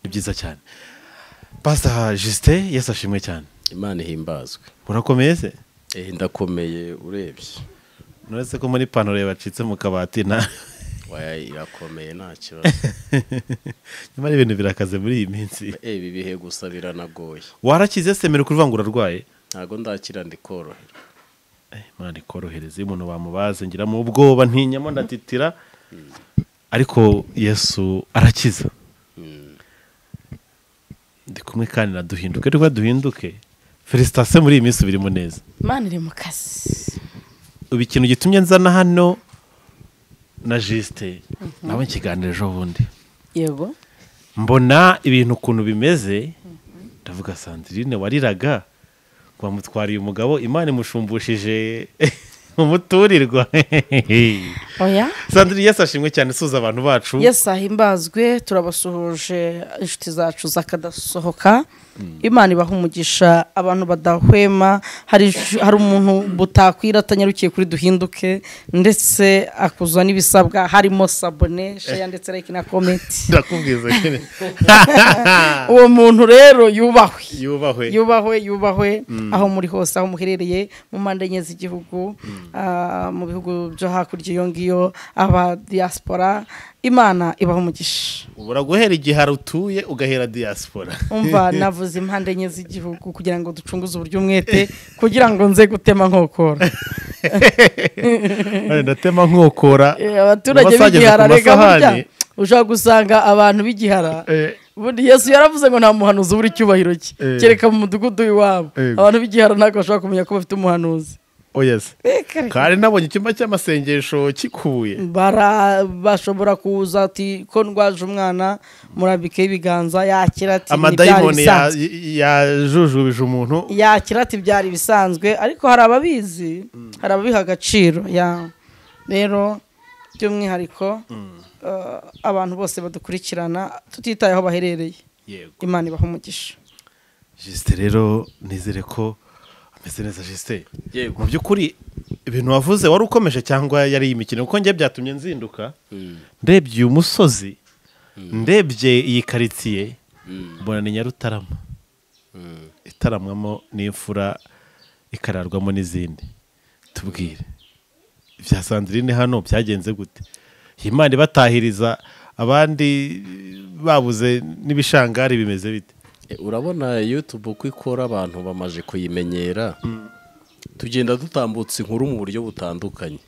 Ni byiza cyane. Pastor Justin, Yesu ashimwe cyane. Imana ihimbazwe. Urakomeye se? Ndakomeye urebye. Nuretse ko muri pantaro yabacitse mu kabati na waya irakomeye nta kibazo. Nyamara ibintu birakaze muri iyi minsi. Ibi bihe gusa biranagoye. Warakize se mere kuvuga ngo urarwaye? Ntago ndakira ndikorohera. Imana ikorohereze umuntu bamubaze ngira mu ubwoba ntinyamo ndatitira. Ariko Yesu arakiza. Ndi kumwe kandi na Duhinduke, rwa Duhinduke Félicitations, muri iyi minsi birimo neza. Imana iri mu kazi. Ubu ikintu gitumye nzana hano na Justin nawe ikiganiro ejo bundi, mbona ibintu ukuntu bimeze, ndavuga Sandrine wariraga ngo bamutwariye umugabo, Imana imushumbushije umuturirwa. Oya. Sandrine, Yesu ashimwe cyane, suza abantu bacu. Yesu ahimbazwe, turabasuhuje inshuti zacu zakadasohoka. Imana ibaha umugisha abantu badahwema. Hari umuntu butakwira atanyarukiye kuri Duhinduke, ndetse akuzwa n'ibisabwa harimo sabone, share ndetse like na comment. Ndakubwiza nyine. Uwo muntu rero yubahwe. Yubahwe. Yubahwe, yubahwe aho muri hose, aho muherereye mu mpande enye z'igihugu, mu bihugu byo hakurya iyo ngiyo, aba diaspora, Imana ibaha umugisha. Ubura guhera igihe utuye ugahera diaspora. Umva, navuze impande enye z'igihugu kugira ngo ducunguze uburyo umwete, kugira ngo nze gutema nkokora. Ndatema nkokora. Abaturage b'igihara rega burya ushobora gusanga abantu b'igihara. Ubundi Yesu yaravuze ngo nta muhanuzi ubura icyubahiro cye, kereka mu mudugudu w'iwabo. Abantu b'igihara ntabwo bashobora kumenya ko bafite umuhanuzi. Oh yes. Kandi nabonye icyumba cy'amasengesho kikuye. Bashobora kuza ati ko ndwaje umwana, murabike ibiganza, yakira ati amadayimoni yajujubije umuntu, yakira ati byari bisanzwe. Ariko hari ababizi, hari ababiha agaciro. Ya rero by'umwihariko abantu bose badukurikirana tutitaye aho baherereye, Imana ibaha umugisha. Justin rero nizere ko ameze neza. Justin, mu by'ukuri ibintu wavuze wari ukomeje cyangwa yari imikino? Kuko njye byatumye nzinduka ndebye uyu musozi, ndebye iyi quartier, mbona ni Nyarutarama itaramwamo n'imfura ikararwamo n'izindi. Tubwire ibya Sandrine hano byagenze gute? Imana ibatahiriza abandi babuze n'ibishangari, bimeze bite? Urabona YouTube uko ikora, abantu bamaje kuyimenyera, tugenda dutambutse inkuru mu buryo butandukanye.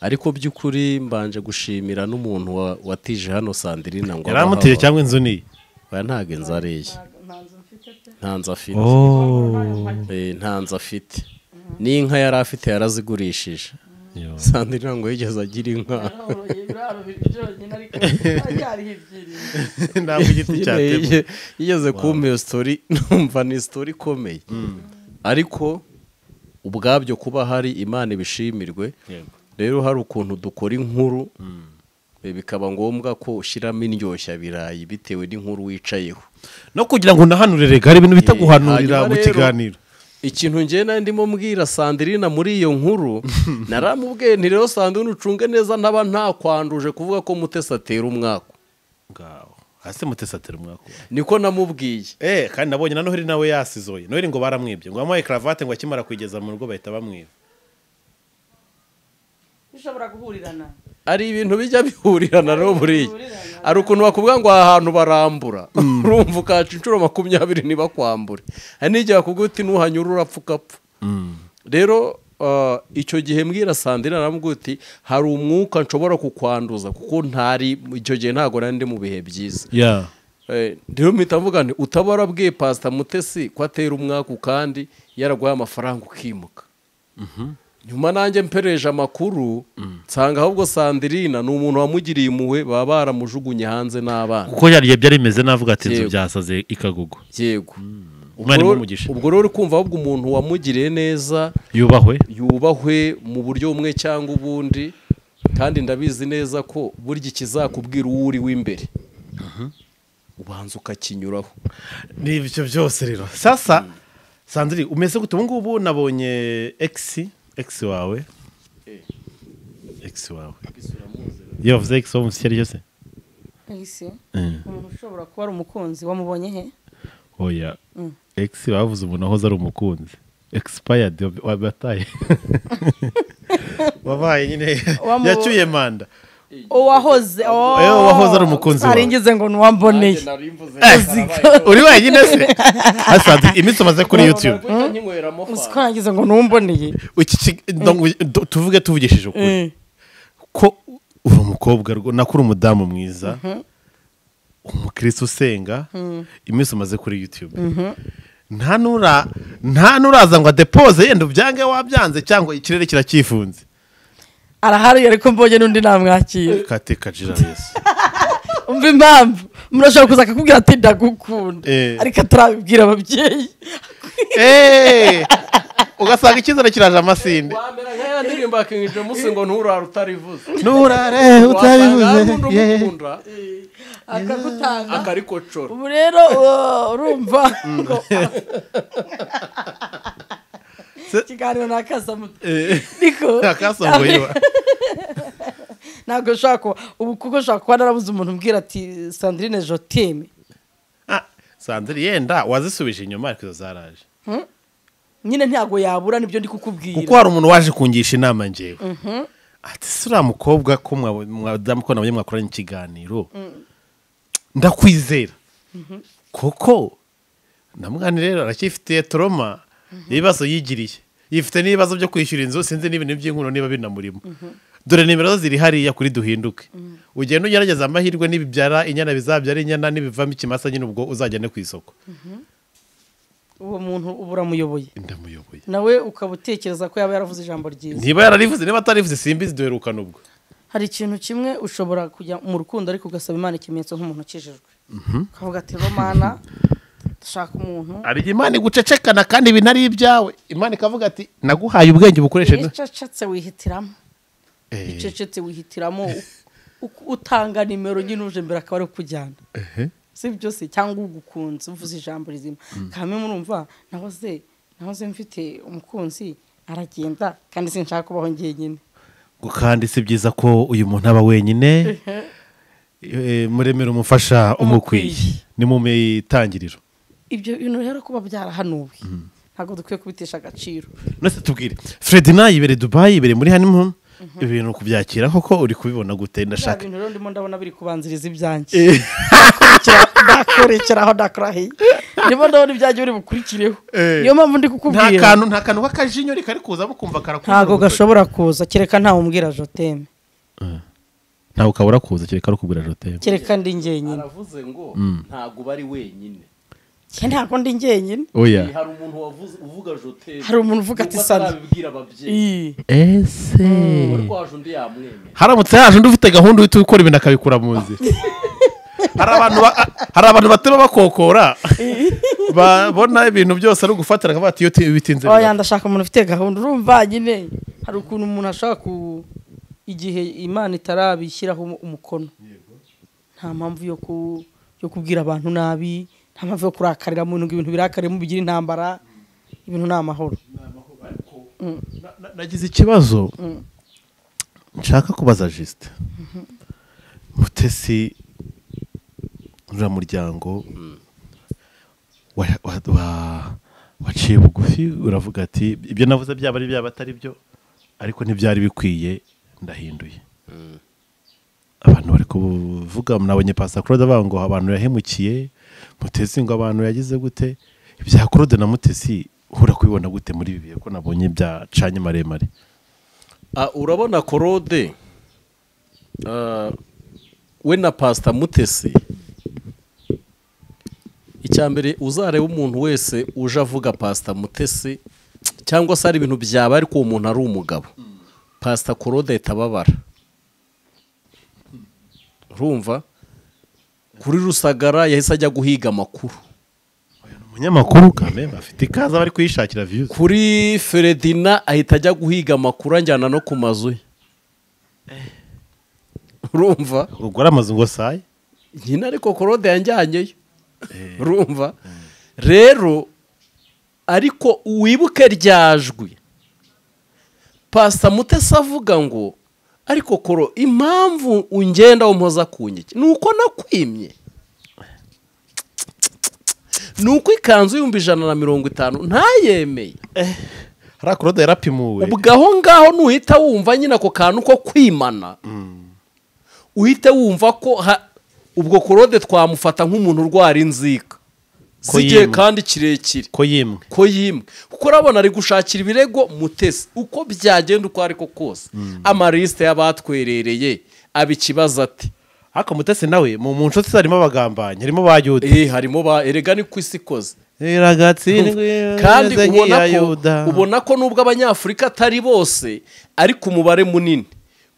Ariko by'ukuri mbanje gushimira n'umuntu watije hano Sandrine ngo yaramutije cyangwa inzu ni oya, ntago inzu ariye, nta nzu afite. Nta nzu afite, n'inka yari afite yarazigurishije. Sandrine ngo yigeze agira inka. Ntabwo igiti cyatemwe. Yigeze kumpa iyo story, numva ni story ikomeye. Ariko ubwabyo kuba hari Imana ibishimirwe. Rero hari ukuntu dukora inkuru, bikaba ngombwa ko ushyiramo indyoshya birayi bitewe n'inkuru wicayeho. No kugira ngo unahanurire, rega hari ibintu bitaguhanurira mu kiganiro. Ikintu ngiye nari ndimo mbwira Sandrine muri iyo nkuru, naramubwiye nti rero Sandrine ucunge neza ntaba ntakwanduje kuvuga ko Mutesi atera umwaku. Ngaho hasi Mutesi atera umwaku, niko namubwiye. Kandi nabonye na Noheli nawe yasizoye. Noheli ngo baramwibye, ngo bamuhaye cravate ngo akimara kuyigeza mu rugo bahita bamwiba. Bishobora guhurirana, ari ibintu bijya bihurirana rero buriya. Ari ukuntu bakubwira ngo aha hantu barambura, urumva ukaca inshuro 20 ntibakwambure. Hari n'igihe bakubwira uti nuhanyura urapfa ukapfa. Rero icyo gihe mbwira Sandrine aramubwira uti hari umwuka nshobora kukwanduza, kuko ntari icyo gihe ntago nari ndi mu bihe byiza. Rero mpita mvuga nti utaba warabwiye Pastor Mutesi ko atera umwaku kandi yaraguhaye amafaranga ukimuka. Nyuma nanjye mpereje amakuru, nsanga ahubwo Sandrine ni umuntu wamugiriye impuhwe, baba baramujugunye hanze n'abana. Kuko yari byari bimeze navuga ati inzu byasaze ikagugu. Yego. Ubwo rero kumva ahubwo umuntu wamugiriye neza yubahwe, yubahwe mu buryo bumwe cyangwa ubundi. Kandi ndabizi neza ko burya ikizakubwira uwo uri w'imbere ubanza ukakinyuraho. Ni ibyo byose rero. Sasa Sandrine umeze gute ubu ngubu? Nabonye ex wawe. Ex wawe. Iyo bavuze ex wawe umushyari yose? Ex? Umuntu ushobora kuba ari umukunzi wamubonye he? Oya. Ex bavuze umuntu ahoze ari umukunzi. Expired wabataye. Wabaye nyine yacyuye manda. Uwahoze wahoze ari umukunzi wawe. Aringize ngo nuwamboneye. Uri wenyine se? Hasanze iminsi umaze kuri YouTube. Uziko nagize ngo nuwamboneye. Tuvuge tuvugishije ukuri. Ko uri umukobwa nakuri umudamu mwiza. Umukristo usenga iminsi umaze kuri YouTube. Nta nuraza ngo adepoze yenda ubyange wabyanze cyangwa ikirere kiracyifunze. Arahari ariko mbonye n'undi namwakira. Katika jira Yesu. Umva impamvu murashobora kuza akakubwira ati ndagukunda ariko atarabibwira ababyeyi. Ugasanga icyizere kiraje amasinde. Wamera nk'aya ndirimbo ya King James ngo nturare utarivuze. Nturare utarivuze. Akagutanga akarikocora. Ubu rero urumva ngo ikiganiro nakasamutwe. Niko nakasambuye. Ntabwo ushaka ubu kuko ushaka kuba narabuze umuntu umbwira ati Sandrine je t'aime. Sandrine yenda wazisubije inyuma ariko zaraje. Nyine ntago yabura nibyo ndi kukubwira. Kuko hari umuntu waje kungisha inama njewe. Ati sura mukobwa ko mwadamu ko nabonye mwakoranye ikiganiro. Ndakwizera. Koko namwana rero aracyifitiye trauma ibibazo yigiriye. Yifite n'ibibazo byo kwishyura inzu sinzi n'ibintu by'inkuno niba binamurimo. Dore nimero ziri hariya kuri duhinduke. Ugenda ugerageza amahirwe nibibyara inyana bizabyara inyana nibivamo ikimasa nyine ubwo uzajyane ku isoko. Uwo muntu ubura muyoboye. Ndamuyoboye. Nawe ukabutekereza ko yaba yaravuze ijambo ryiza. Niba yararivuze niba atarivuze simbizi duherukana ubwo. Hari ikintu kimwe ushobora kujya mu rukundo ariko ugasaba Imana ikimenyetso nk'umuntu ukijijwe. Ukavuga ati Romana ndashaka umuntu. Ari Imana igucecekana kandi ibintu ari ibyawe. Imana ikavuga ati naguhaye ubwenge bukoreshe. Icecetse wihitiramo. Icecetse wihitiramo utanga nimero nyine uje mbere akaba ari kujyana. Si byose cyangwa ugukunze uvuze ijambo rizima. Kame murumva nahoze mfite umukunzi aragenda kandi sinshaka kubaho ngenyine. Kandi si byiza ko uyu muntu aba wenyine. Muremera umufasha umukwiye ni mu mitangiriro. Ibyo bintu rero kuba byarahanuwe ntabwo dukwiye kubitesha agaciro. Nose tubwire Fredina yibere Dubai yibere muri honeymoon ibintu kubyakira koko uri kubibona gute? Ndashaka ibintu rero ndimo ndabona biri kubanziriza ibyanjye. Ndakurekeraho ndakurahiye. Ndimo ndabona ibyanjye biri bukurikireho. Niyo mpamvu ndi kukubwira. Nta kantu k'akajinyo kari kuza mukumva karakura. Ntago gashobora kuza kereka ntawe umbwira je t'aime. Ntawe ukabura kuza kereka ari ukubwira je t'aime. Kereka ndi njyenyine. Aravuze ngo ntago bari wenyine. Ntabwo ndi njyenyine. Oya. Hari umuntu wavuze uvuga je t'aime. Hari umuntu uvuga ati Sandra. Abibwira ababyeyi. Ese. Waje undi yamwemera. Haramutse haje undi ufite gahunda uhita ukora ibintu akabikura mu nzira. Hari abantu batema bakokora. Babona ibintu byose ari ugufatira akavuga ati iyo bitinze. Oya ndashaka umuntu ufite gahunda urumva nyine. Hari ukuntu umuntu ashaka ku igihe Imana itarabishyiraho umukono. Nta mpamvu yo kubwira abantu nabi. Nta mpamvu yo kurakarira umuntu ngo ibintu birakare mu bigira intambara. Ibintu ni amahoro. Nagize ikibazo nshaka kubaza Juste. Mutesi uriya muryango waciye bugufi uravuga ati ibyo navuze byaba ari byaba atari byo ariko ntibyari bikwiye ndahinduye. Abantu bari kuvuga nabonye Pastor Claude avuga ngo abantu yahemukiye Mutesi ngo abantu yagize gute. Ibya Claude na Mutesi uhura kubibona gute muri ibi bihe ko nabonye byacanye maremare? Urabona Claude we na Pastor Mutesi icyambere uzareba umuntu wese uje avuga Pastor Mutesi cyangwa se ari ibintu byaba ariko uwo muntu ari umugabo Pastor Claude itababara. Urumva kuri Rusagara yahise ajya guhiga amakuru. Umunyamakuru kameme afite ikaza bari kuyishakira views. Kuri Fredina ahita ajya guhiga amakuru anjyana no ku mazu ye. Urumva ugora amazu ngo saye nyina ariko Claude yanjyanyeyo. Urumva rero ariko uwibuke ryajwi Pastor Mutesi avuga ngo ariko koro impamvu ungenda umpoza kunyiki nuko nakwimye nuko ikanzu 150 ntayemeye. Hari Claude yarapimuwe ubwo aho ngaho nuhita wumva nyina ko kantu ko kwimana uhite wumva ko ubwo Claude twamufata nk'umuntu urwara inzika sigiye kandi kirekire ko yimwe kuko urabona ari gushakira ibirego Mutesi uko byagenda uko ariko kose amaliste y'abatwerereye abikibaza ati ariko Mutesi nawe mu nshuti harimo abagambanye harimo ba Yuda harimo ba erega ni ku isi koze Kandi ubona ko nubwo abanyafurika atari bose ariko umubare munini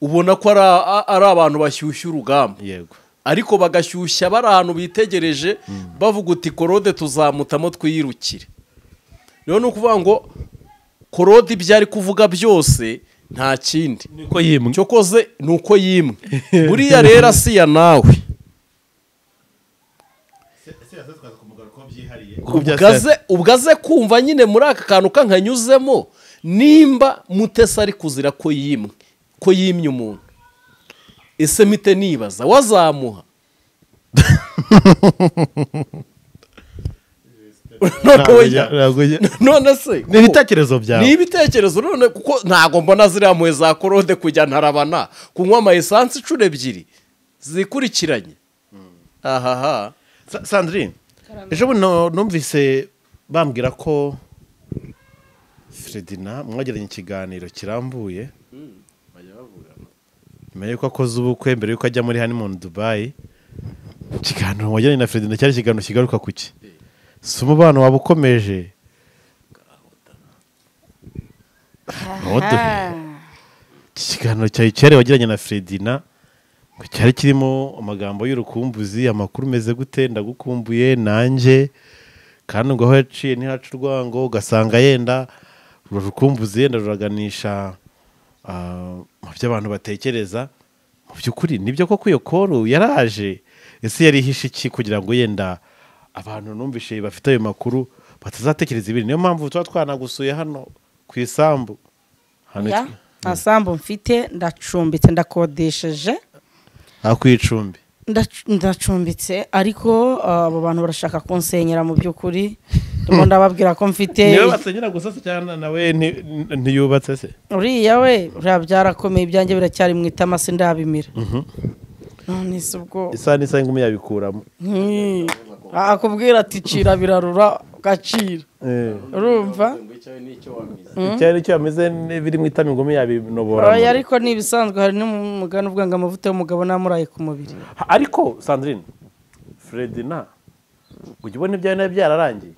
ubona ko ari abantu bashyushya urugamba. Yego. Ariko bagashyushya bari ahantu bitegereje bavuga uti Claude tuzamutamo twiyirukire. Rero ni ukuvuga ngo Claude ibyo ari kuvuga byose nta kindi niko yimwe, cyokoze nuko yimwe. Buriya rero Asiya nawe ubwaze kumva nyine muri aka kantu kankanyuzemo, nimba Mutesi ari kuzira ko yimwe, ko yimye umuntu, ese mite nibaza wazamuha? None se ni ibitekerezo byawe, ni ibitekerezo none, kuko ntago mbona ziriya mpuhwe za Claude kujya ntarabana kunywa ama essence inshuro ebyiri zikurikiranye. Ahaha. Sandrine, ejo buno numvise bambwira ko Fredina mwagiranye ikiganiro kirambuye nyuma yuko akoze ubukwe mbere yuko ajya muri honeymoon Dubai. Ikiganiro mwagiranye na Fredina cyari ikiganiro kigaruka kuki? Si umubano waba ukomeje? Ikiganiro cyawe cyari wagiranye na Fredina cyari kirimo amagambo y'urukumbuzi, amakuru meze gute, ndagukumbuye nanjye, kandi ngo aho yaciye ntihaca urwango, ugasanga yenda urukumbuzi yenda ruraganisha mu byo abantu batekereza. Mu by'ukuri nibyo koko iyo koru yaraje? Ese yari ihishe iki kugira ngo yenda abantu numvishe bafite ayo makuru batazatekereza ibindi? Niyo mpamvu tuba twanagusuye hano ku isambu. Hano nta sambu mfite, ndacumbitse, ndakodesheje ku icumbi, ndacumbitse, ariko abo bantu barashaka kunsenyera mu by'ukuri. Ndimo ndababwira ko mfite. Niwe basenyera gusa se cyane nawe ntiyubatse se? Uriya we uriya byarakomeye, ibyanjye biracyari mu itama sindabimira. None se ubwo isa n'isa ingumi yabikuramo. Akubwira ati cira birarura ugacira. Urumva? Icyayi nicyo yamize biri mu itama ingumi yabinobora. Oya ariko ni ibisanzwe, hari n'umugani uvuga ngo amavuta y'umugabo namuraye ku mubiri. Ariko Sandrine, Fredina ujya ubona ibyawe nawe byararangiye?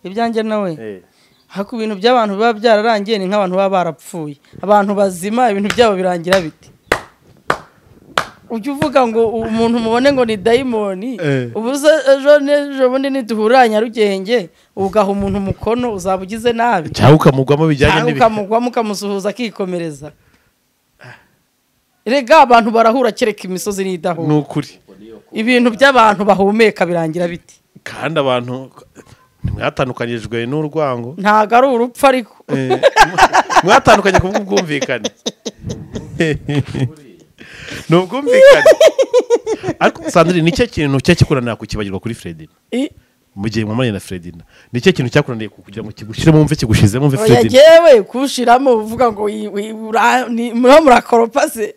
Ibyanjye nawe? Hako ibintu by'abantu biba byararangiye ni nk'abantu baba barapfuye. Abantu bazima ibintu byabo birangira bite? Ujya uvuga ngo umuntu mubone ngo ni dayimoni, ubuze ejo n'ejo bundi niduhura Nyarugenge ugaha umuntu umukono uzaba ugize nabi, cyangwa ukamugwamo bijyanye n'ibi, cyangwa ukamugwamo ukamusuhuza akikomereza. Erega abantu barahura kereka imisozi n'idahura. Ni ukuri ibintu by'abantu bahumeka birangira biti. Kandi abantu mwatandukanyijwe n'urwango, ntago ari urupfu ariko mwatandukanye kubw'ubwumvikane. Nubwumvikane. Ariko Sandrine, nicyo kintu cyakuranira kukibagirwa kuri Fredina? Mu gihe mwamanye na Fredina, nicyo kintu cyakuraniriye kugira ngo kigushiremo mve kigushizemo mve Fredina? Oya jewe kushiramo uvuga ngo muriho murakoropa se?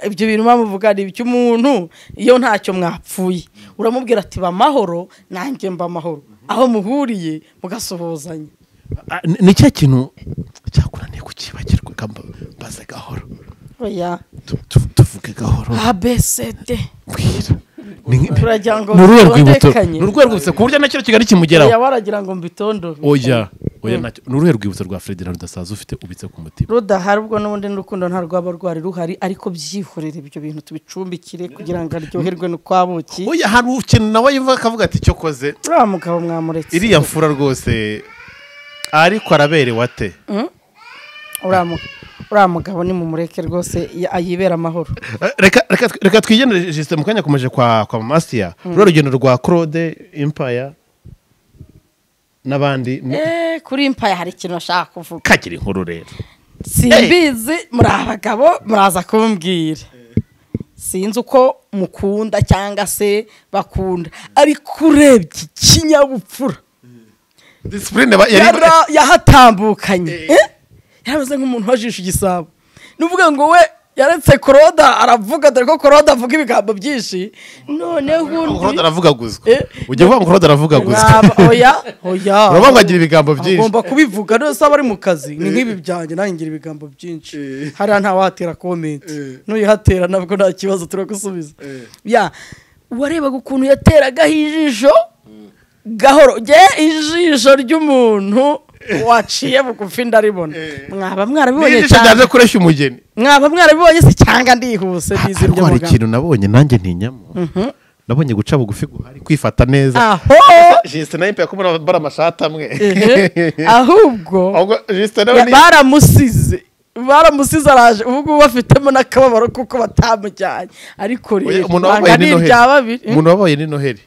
Ibyo bintu bamuvuga ni iby'umuntu iyo ntacyo mwapfuye. Uramubwira ati ba mahoro nanjye mba mahoro, aho muhuriye mugasuhuzanya. Nicyo kintu cyakuraniriye kukibagirwa? Mbaze gahoro. Oya tuvuge gahoro. ABCD. Mbwira. Turagira ngo ni uruhe rwibutso ku buryo nacyo kigali kimugeraho? Oya waragira ngo mbitondo. Oya oya nacyo ni uruhe rwibutso rwa Fredina rudasaza ufite ubitse ku mutima? Rudahari ubwo n'ubundi n'urukundo nta rwaba rwari ruhari, ariko byihorere ibyo bintu tubicumbikire kugira ngo aryoherwe n'ukwabuki. Oya hari ukintu nawe yumva akavuga ati cyo koze uriya mugabo mwamuretse, iriya mfura rwose ariko araberewe ate? Uriya mugabo ni mumureke rwose ayibera amahoro. Reka twigendere Justin mu kanya komeje kwa Mama Asiya. Rero rugendo rwa Claude Empire n'abandi. Kuri Empire hari ikintu bashaka kuvuga. Kagira inkuru rero. Simbizi muri abagabo muraza kumbwira. Sinzi uko mukunda cyangwa se bakunda, ariko urebye ikinyabupfura discipline yahatambukanye. Yaravuze nk'umuntu wajisha igisabo. Nuvuga ngo we yaretse Claude aravuga, dore ko Claude avuga ibigambo byinshi. Noneho undi Claude aravugaguzwa. Ujye uvuga ngo Claude aravugaguzwa. Oya oya, uravuga ngo agira ibigambo byinshi. Agomba kubivuga nose aba ari mu kazi. Ni nk'ibi byanjye nanjye ngira ibigambo byinshi. Hariya nta wahatera comment, nuyihatera nabwo nta kibazo turagusubiza. Ya warebaga ukuntu yateragaho ijisho Gahoro nge ijisho ry'umuntu waciye bugufi ndaribona. Mwaba mwarabibonye cyane. Ijisho ryaje kureshya umugeni. Mwaba mwarabibonye se cyangwa ndihuse bize ibyo muganga. Hari ikintu nabonye nanjye ntinyamo. Nabonye guca bugufi guhari kwifata neza. Aho Justin nayo impe kumura bara amashati amwe. Ahubwo Justin nawe baramusize. Baramusize araje ubu ngubu bafitemo n'akababaro kuko batamujyanye. Ariko rero umuntu wabaye ni Noheli.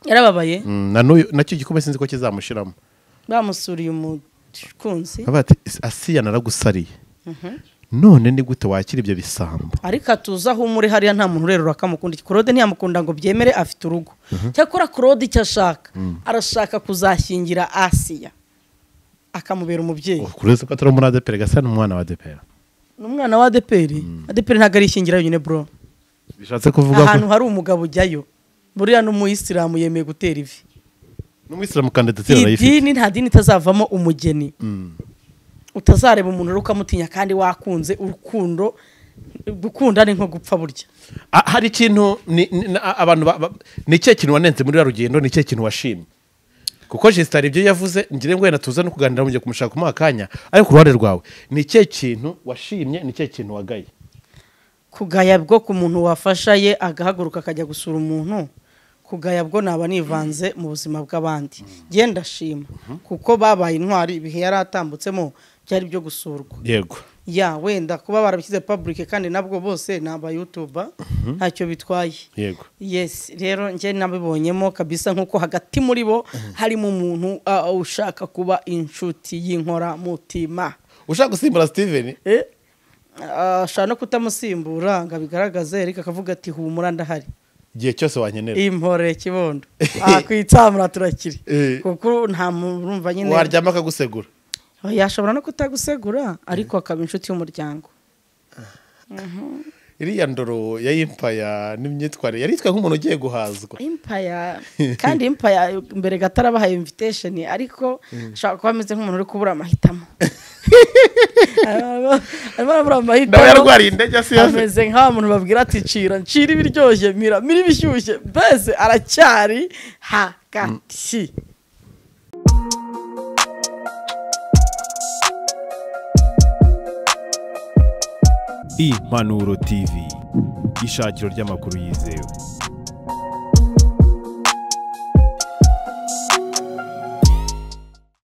Yarababaye. Nacyo gikombe sinzi ko kizamushiramo. Bamusuriye umukunzi. Abati Asiya naragusariye. None ni gute wakira ibyo bisambo? Ariko atuza aho muri hariya nta muntu rero akamukunda. Claude ntiyamukunda ngo byemere afite urugo. Cyakora Claude icyo ashaka arashaka kuzashyingira Asiya akamubera umubyeyi. Kureze ko atari muri ADPR gasa n'umwana wa ADPR. N'umwana wa ADPR? ADPR ntago ari ishyingira yonyine bro. Bishatse kuvuga ko ahantu hari umugabo ujyayo. Buriya n'umuyisilamu yemeye gutera ivi. N'umuyisilamu kandidatire arayifite. Idini nta dini itazavamo umugeni. Utazareba umuntu rero ukamutinya kandi wakunze urukundo gukunda ni nko gupfa burya. Hari ikintu abantu ni cye kintu wanenze muri rugendo ni cye kintu washimye. Kuko Justin ibyo yavuze ngire ngo wenda tuza no kuganira mu gihe kumushaka kumuha akanya ariko uruhande rwawe ni cye kintu washimye ni cye kintu wagaye. Kugaya bwo ku muntu wafasha ye agahaguruka akajya gusura umuntu. Kugaya bwo naba nivanze mu buzima bw'abandi. Genda shima kuko babaye intwari ibihe yaratambutsemo byari byo gusurwa. Yego. Ya wenda kuba barabishyize public kandi nabwo bose naba YouTuber ntacyo bitwaye. Yego. Yes, rero nje nabibonyemo kabisa nkuko hagati muri bo harimo umuntu ushaka kuba inshuti y'inkora mutima. Ushaka gusimbura Steven? Ashaka no kutamusimbura ngo abigaragaze ariko akavuga ati humura ndahari. Gihe cyose wankenera. Impore kibondo. Kwitsamura turakiri. Kuko nta murumva nyine. Waryama akagusegura. Yashobora no kutagusegura ariko akaba inshuti y'umuryango. Iriya ndoro ya Empire n'imyitwarire yaritwa nk'umuntu ugiye guhazwa. Empire kandi Empire mbere gatarabahaye invitation ariko ashaka kuba ameze nk'umuntu uri kubura amahitamo. Arimo arabura amahitamo. Nawe yarwariye indege asize. Ameze nk'aho umuntu babwira ati cira ncira ibiryoshye mira mira ibishyushye mbese aracyari hagati. Impanuro TV, ishakiro ry'amakuru yizewe.